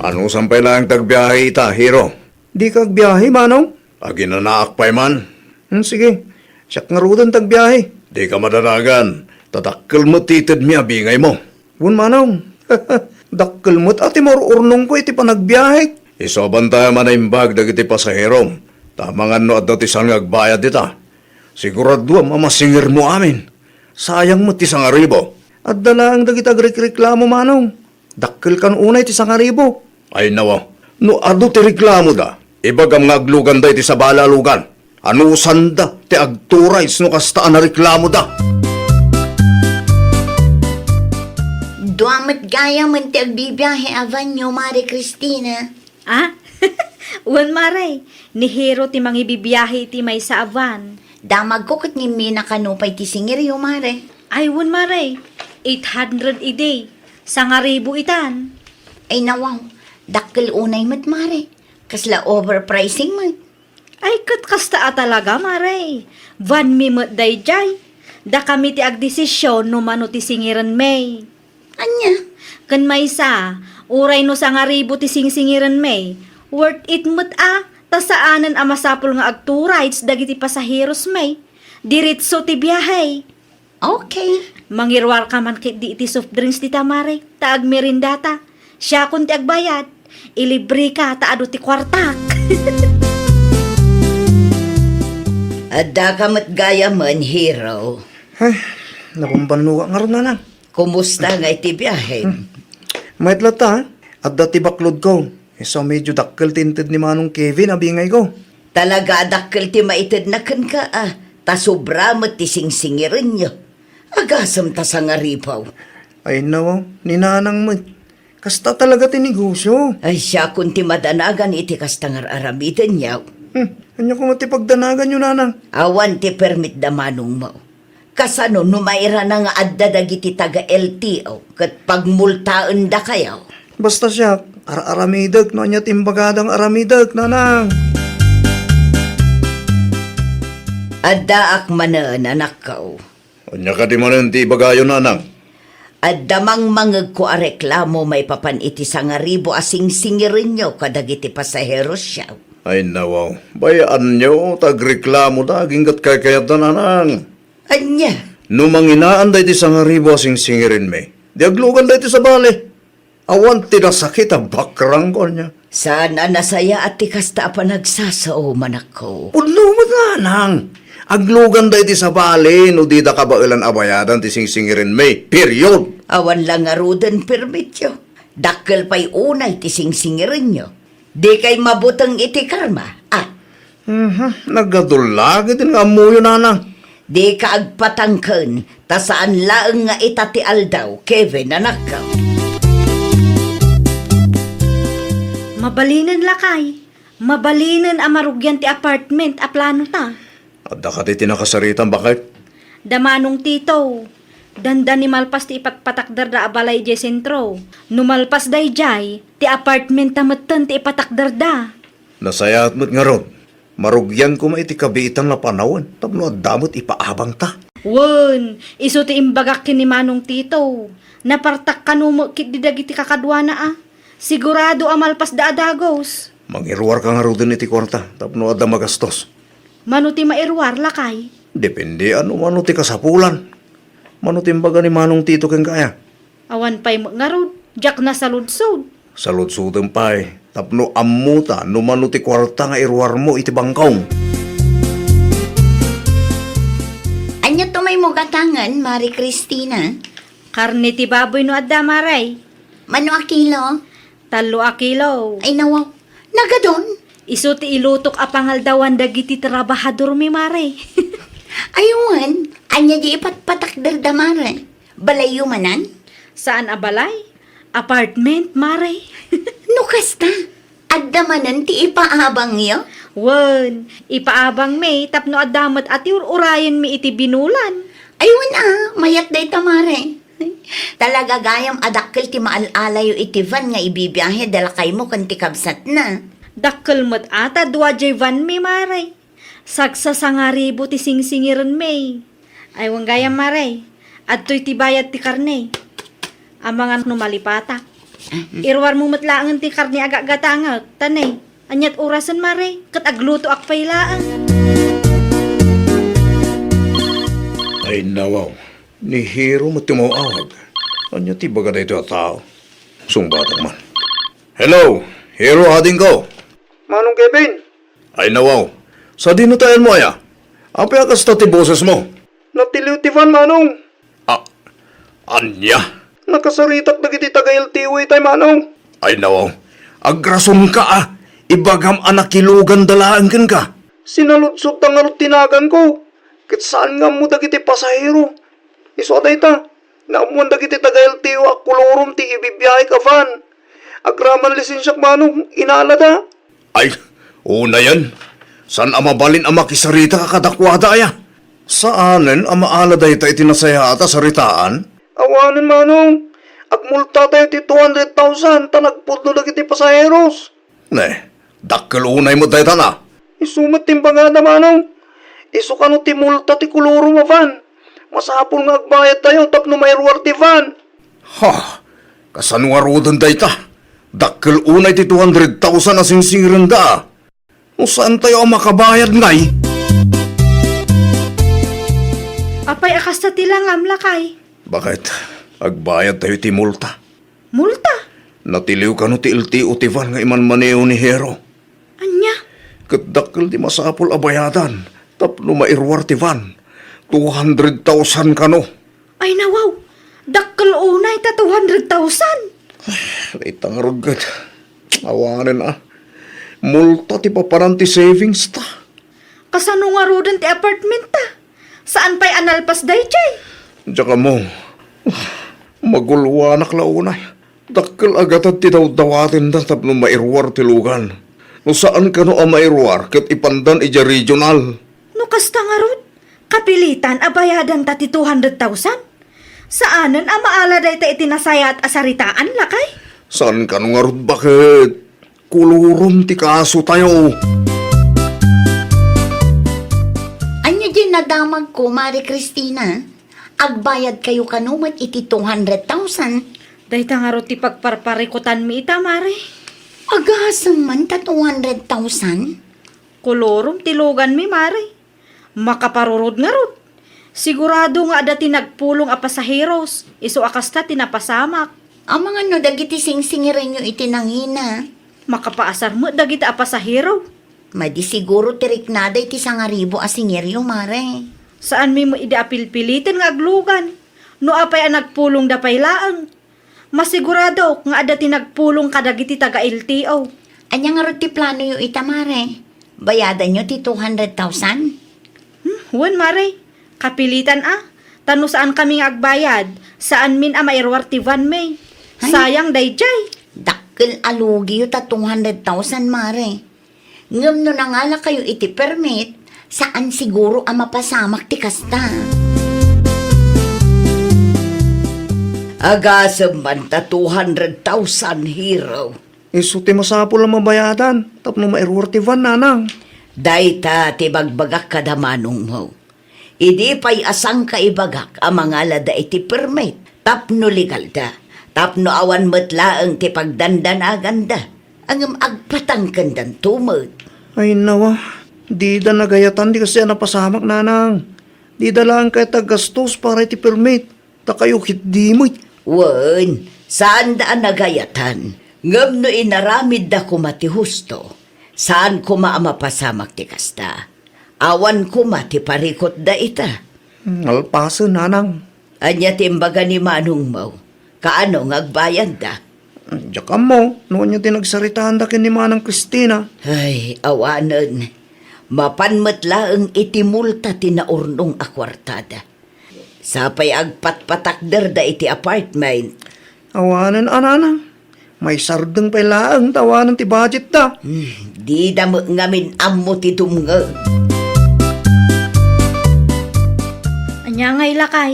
Anusan pay laeng ti agbiahe ita, Hero? Dika agbiahe, manong? Aginanaak pay man. Hmm, sige. Siak ngaruden ti agbiahe. Dika madanagan. Ta dakkel met ti itedmi a bingaymo. Wen, manong. Dakkel met a ti maur-urnongko iti panagbiahe. Isu a bantayam a naimbag dagiti pasaherom. Ta amangan no adda ti saan nga agbayad ita. Siguraduam a masingirmo amin. Sayang met ti sangaribu. Adda laeng dagiti agrekreklamo, manong. Dakkel kano unay ti sangaribu. Ay, nawa, no adu ti reklamoda, ibagam nga agluganda iti sabali a lugar. Anusanda ti agturays no kasta a nareklamoda. Dua met gayamen ti agbibiahe a vanyo, Mare Christina. Ah? Wen, Mare. Ni Hero ti mangibibiahe iti maysa a van. Damagko ket ngimmi nakano pay ti singiryo, Mare. Ay, wen, Mare. Eight hundred idi. Sangaribu itan. Ay, nawaw. Dakkel unay met, Mare. Kasla overpricing met. Ay, ket kasta a talaga, Mare. Vanmi met daydiay. Dakami ti agdesisyon no mano ti singirenmi. Ania? Ken maysa, uray no sangaribu ti singsingirenmi, worth it met a, ta saanen a masapul nga agturays dagiti pasaherosmi. Diretso ti biahe. Okay. Mangiruarka man ketdi iti soft drinks dita, Mare, ta agmerendata. Siakon ti agbayad. Ilibreka ta adu ti kuartak. Addaka met gayamen, Hero. Ay, nabambannoak ngarud, nanang. Kumusta nga iti biahem? Hmm. Mayat latta, ha? Adda ti baklodko. Isu a medyo dakkel ti inted ni Manong Kevin a bingayko. Talaga a dakkel ti maitedna kenka, a, ta sobra met ti singsingirenyo. Agasem ta sangaribu. Ay, nawaw, ni Nanang met. Kasta talaga ti negosyo. Ay, siakon ti madanagan iti kasta nga ar-aramidenyo. Hmm, ania koma ti pagdanaganyo, Nanang? Awan ti permit da manongmo. Kasano no mairana nga adda dagiti taga-L T O ket pagmultaendakayo? Basta siak, ar-aramidek no ania ti imbagada nga aramidek, Nanang. Addaak manen, anakko. Ania kadi manen ti ibagayo, Nanang? Adda mangmangegko a reklamo maipapan iti sangaribu a singsingirenyo kadagiti pasaherosyo. Ay, nawaw. Bay-anyo ta agreklamoda aginggat kaykayatda, Nanang. Ania? No manginaanda iti sangaribu a singsingirenmi, di agluganda iti sabali. Awan ti nasakit a bakrang, kunya. Saan a nasayaat ti kasta a panagsasao, manakko. Pudno met, Nanang. Agluganda iti sabali no dida kabaelan a bayadan ti singsingirenmi. Period. Awan la ngaruden permityo. Dakkel pay unay ti singsingirenyo. Dikay mabuteng iti karma, a? Mhm, nagadu la ketdin nga ammoyo, Nanang. Dika agpatangken, ta saan laeng nga ita ti aldaw, Kevin, anakko. Mabalinen, lakay. Mabalinen a marugian ti apartment a planota. Adda kadi ti nakasaritam, baket? Da Manong Tito. Dandani malpas ti ipatpatakderda a balay idiay sentro. No malpas daydiay, ti apartment ta metten ti ipatakderda. Nasayaat met ngarud. Marugian koma iti kabiitan a panawen tapno adda met ipaabangta. Wen, isu ti imbagak ken ni Manong Tito. Napartak kano met ketdi dagiti kakaduana a. Sigurado a malpasda a dagus. Mangiruarka ngaruden iti kuarta tapno adda magastos. Mano ti mairuar, lakay? Depende no mano ti kasapulan. Mano ti imbaga ni Manong Tito kenka aya? Awan pay met ngarud, diak nasaludsod. Saludsodem pay, tapno ammota no mano ti kuarta nga iruarmo iti bangkong. Ania ti maymo gatangen, Mare Cristina? Karne ti baboy no adda, Mare. Mano a kilo? Tallo a kilo. Ay, nawaw. Nagadon? Isu ti ilutok a pangaldawan dagiti trabahadormi, Mare. Ay, wen. Ania di ipatpatakderda, Mare? Balayyo manen? Saan a balay? Apartment, Mare. No kasta, adda manen ti ipaabangyo? Wen, ipaabangmi tapno adda met a ti ur-urayenmi iti binulan. Ay, wen a, mayat dayta, Mare. Talaga gayam a dakkel ti maal-alayo iti van nga ibibiahe da lakaymo ken ti kabsatna. Dakkel met a ta dua diay vanmi, Mare. Sagsasangaribu ti singsingirenmi. Ay, wen gayam, Mare. Adtoy ti bayad ti karne. Amangan no malipatak. Ah, mm. Iruarmo met laengen ti karne a gagatangek. Ta ne, aniat orasen, Mare? Ket aglutoak pay laeng. Ay, nawaw. Ni Hero met ti maawag. Ania ti baga daytoy a tao? Sungbatak man. Hello, Hero, adingko. Manong Kevin. Ay, nawaw. Sadino ti ayanmo aya? Apay a kasta ti bosesmo? Natiliw ti van, Manong. A-, ania? Nakasaritak dagiti taga-L T O itay, Manong. Ay, nawaw. Agrasonka a. Ibagam a nakiluganda laeng kenka. Sinaludsodda ngarud ti naganko, ket saan nga ammo dagiti pasahero. Isu a dayta, naammoan dagiti taga-L T O a kolorom ti ibibiahek a van. Agraman lisensiak, Manong, inalada. Ay, unayen, saan a mabalin a makisarita kadakuada aya? Saanen a maala dayta iti nasayaat a saritaan? Awanen, Manong. Agmultatayo ti two hundred thousand ta nagpudno dagiti pasaheros. Ne, dakkel unay met dayta na. Isu met ti imbagada, Manong. Isu kano ti multa ti kolorom a van. Masapul nga agbayadtayo tapno mairuar ti van. Ha, kasano ngaruden dayta? Dakkel unay ti two hundred thousand a singsingirenda. No saantayo a makabayad ngay? Apay a kasta ti langam, lakay? Baket, agbayadtayo ti multa. Multa? Natiliw kano ti L T O ti van nga imanmaneho ni Hero. Ania? Ket dakkel ti masapul a bayadan tapno mairuar ti van. Two hundred thousand kano. Ay, nawaw! Dakkel unay ta two hundred thousand! Ay, dayta ngarud ket awanen a. Multa ti papanan ti savings ta. Kasano ngaruden ti apartment ta? Saan pay a nalpas daydiay? Diak ammo. Magulwanak la unay. Dakkel a gatad ti dawdawatenda tapno mairuar ti lugan. No saan kano a mairuar ket ipandan idiay regional. No kasta ngarud, kapilitan a bayadanta ti two hundred thousand? Saanen a maala dayta iti nasayaat a saritaan, lakay? Saan kano ngarud baket? Kolorom ti kasotayo. Ania diay nadamagko, Mare Cristina? Agbayadkayo kano met iti two hundred thousand? Dayta ngarud ti pagparparikutanmi ita, Mare. Agasem man ta two hundred thousand? Kolorom ti luganmi, Mare. Makaparurod ngarud. Sigurado nga adda ti nagpulong a pasaheros, isu a kasta ti napasamak. Amangan no dagiti singsingirenyo iti nangina. Makapaasar met dagiti a pasahero. Madi siguro ti riknada iti sangaribu a singiryo, Mare. Saanmi met idi a pilpiliten nga aglugan. No apay a nagpulongda pay laeng. Masiguradok nga adda ti nagpulong kadagiti taga-L T O. Ania ngarud ti planoyo ita, Mare? Bayadanyo ti two hundred thousand? Hmm, wen, Mare. Kapilitan a. Ta no saankami nga agbayad, saanmin a mairuar ti vanmi. Ay. Sayang daydiay. Dakkel a lugiyo ta two hundred thousand, Mare. Ngem no nangalakayo iti permit, saan siguro a mapasamak ti kasta. Agasem man ta two hundred thousand, Hero. Isu ti masapul a mabayadan tapno mairuar ti van, nanang. Dayta ti bagbagak kada manongmo. Idi pay a sangka ibagak a mangalada iti permit tapno legalda, tapno awan met laeng ti pagdandanaganda, ngem agpatangkendanto met. Ay, nawa, dida nagayatan ti kasdi a napasamak, nanang. Dida laeng kayat a gastos para iti permit. Ta kayo ketdi met. Wen, saanda a nagayatan. Ngem no inaramidda koma ti husto, saan koma a mapasamak ti kasta. Awan koma ti parikutda ita. Nalpasen, nanang. Ania ti imbaga ni manongmo? Kaano nga agbayadda? Diak ammo no ania ti nagsaritaanda ken ni Manang Cristina. Ay, awanen. Mapan met laeng iti multa ti naurnong a kuartada. Sapay agpatpatakderda iti apartment. Awanen a, nanang. Maisardeng pay laeng ta awanen ti budgetda. Hmm, dida met ngamin ammo ti dumngeg. Ania ngay, lakay?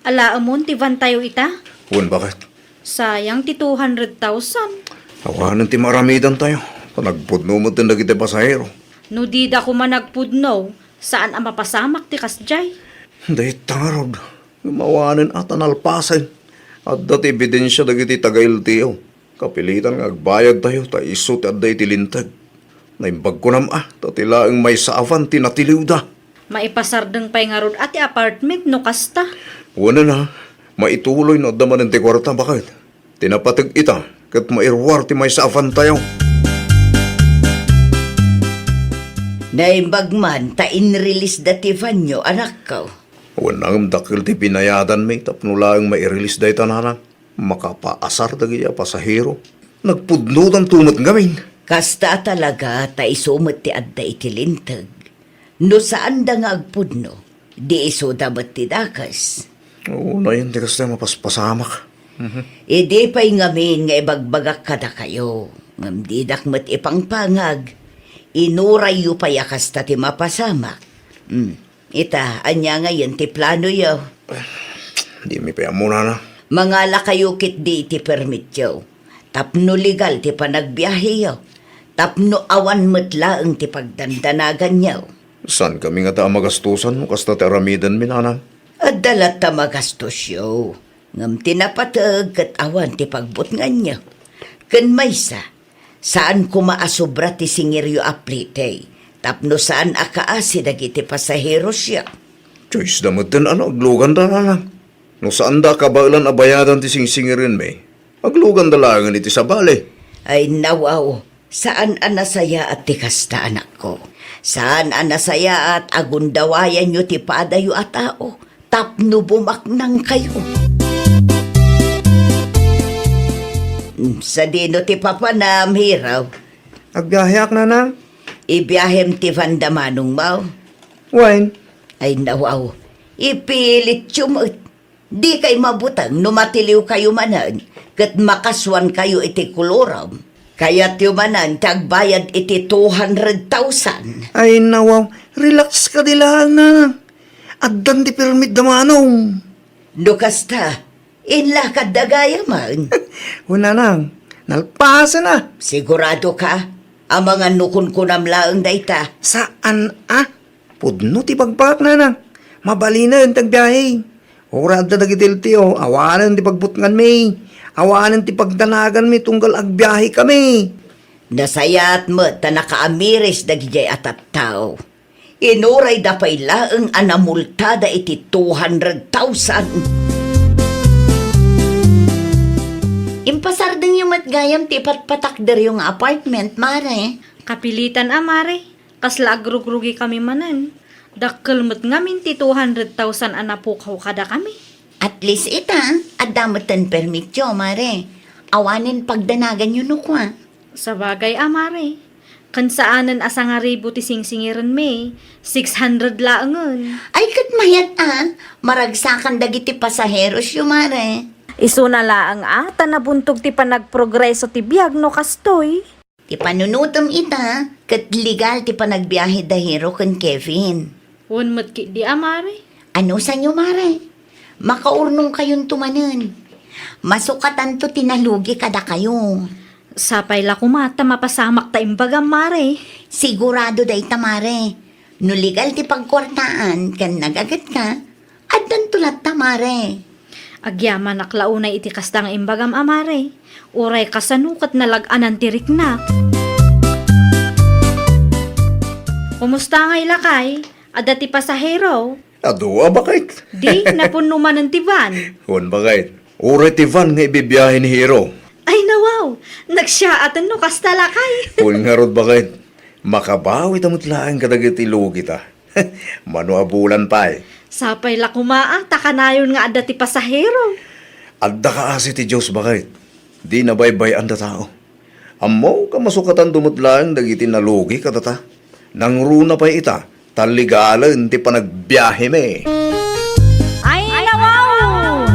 Alaemon ti vantayo ita? Wen, baket. Sayang ti two hundred thousand. Awanen ti maaramidantayo. Ta nagpudno met dagiti pasahero. No dida koma nagpudno, saan a mapasamak ti kasdiay. Dayta ngarud, ngem awanen a ta nalpasen. Adda ti ebidensia dagiti taga-L T O. Kapilitan nga agbayadtayo ta isu ti adda iti linteg. Naimbag kunam a, ta ti laeng maysa a van ti natiliwda. Maipasardeng pay ngarud a ti apartment no kasta. Wen a, maituloy no adda manen ti kuarta, baket. Ti napateg ita, ket mairuar ti maysa a vantayo. Naimbag man ta inrelease da ti vanyo, anakko. Wen a, ngem dakkel ti binayadanmi tapno laeng ma-release dayta, nanang. Makapaasar dagiti a pasahero. Nagpudnodanto met ngamin. Kasta a talaga ta isu met ti adda iti linteg. No saanda nga agpudno, di isuda met ti dakes. Unayen ti kasta a mapaspasamak. Mhm. Idi pay ngamin nga ibagbagak kadakayo, ngem didak met ipangpangag, inurayyo pay a kasta ti mapasamak. Hmm. Ita, ania ngayen ti planoyo? Dimi pay ammo, nana. Mangalakayo ketdi iti permityo. Tapno legal ti panagbiaheyo. Tapno awan met laeng ti pagdandanaganyo. Saankami ngata a magastosan no kasta ti aramidenmi, nana? Adda latta magastosyo. Ngem ti napateg ket awan ti pagbutnganyo. Ken maysa, saan koma a sobra ti singiryo a plite, tapno saan a kaasi dagiti pasaherosyo. Choice da metten a no agluganda, nana. No saanda a kabaelan a bayadan ti singsingirenmi, agluganda laengen iti sabali. Ay, nawaw, saan a nasayaat ti kasta, anakko. Saan a nasayaat a gundawayanyo ti padayo a tao tapno bumaknangkayo. Mm, sadino ti papanam, Hero? Agbiaheak, nana. Ibiahem ti van da manongmo? Wen. Ay, nawaw. Ipilityo met. Dikay mabuteng no matiliwkayo manen ket makasuankayo iti kolorom. Kayatyo manen ti agbayad iti two hundred thousand. Ay, nawaw, relax kadi laeng, nana. Addan ti permit da manong. No kasta, inlakadda gayamen. O, nanang, nalpasen a. Sigurado ka? Amangan no kunkunam laeng dayta. Saan a? Pudno ti bagbagak, nanang. Mabalinen ti agbiahe. Uray adda dagiti L T O, awanen ti pagbutnganmi. Awanen ti pagdanaganmi tunggal agbiahekami. Nasayaat met ta nakaamiris dagidiay a tattao. Inurayda pay laeng a namultada iti two hundred thousand. Impasardengyo met gayam ti patpatakderyo nga apartment, Mare. Kapilitan a, Mare. Kasla agrugrugikami manen. Dakkel met ngamin ti two hundred thousand a napukaw kadakami. At least ita, adda metten permityo, Mare. Awanen pagdanaganyo no kua. Sabagay a, Mare. Ken saanen a sangaribu ti singsingirenmi, six hundred laengen. Ay, ket mayat a, maragsakan dagiti pasaherosyo, Mare. Isuna laeng a, ta nabuntog ti panagprogreso ti biag no kastoy. Ti panunotem ita, ket legal ti panagbiahe da Hero ken Kevin. Wen met ketdi a, Mare. Anusanyo, Mare? Makaurnongkayonto manen. Masukatanto ti nalugi kadakayo. Sapay la koma ta mapasamak ta imbagam, Mare. Sigurado dayta, Mare. No legal ti pagkuartaan ken nagagetka, addanto latta, Mare. Agyamanak la unay iti kasta nga imbagam a, Mare. Uray kasano ket nalag-anan ti riknak. Kumusta ngay, lakay? Adda ti pasahero? Adu a, baket. Di, napunno manen ti van. Wen, baket. Uray ti van nga ibibiahe ni Hero. Ay, nawaw! Nagsiyaaten no kasta, lakay. Wen ngarud, baket. Makabawita met laeng kadagiti lugita. Mano a bulan pay. Sapay la koma a, ta kanayon nga adda ti pasahero. Adda kaasi ti Dios, baket. Di nabaybay-an da tao. Ammok a masukatanto met laeng dagiti nalugi kadata. Nangruna pay ita, ta legalen ti panagbiahemi. Ay, nawaw!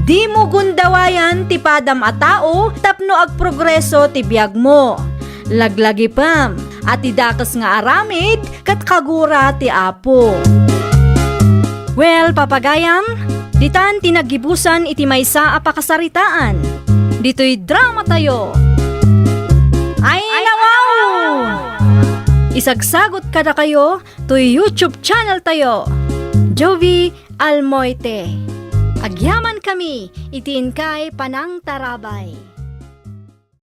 Dimo gundawayan ti padam a tao tapno agprogreso ti biagmo. Laglagipem a ti dakes nga aramid ket kagura ti Apo. Well, papagayam, ditan ti naggibusan iti maysa a pakasaritaan. Ditoy dramatayo. Ay, nawaw! Isagsagot kadakayo toy YouTube channel tayo, Jovie Almoite. Agyaman kami iti inkay panangtarabay.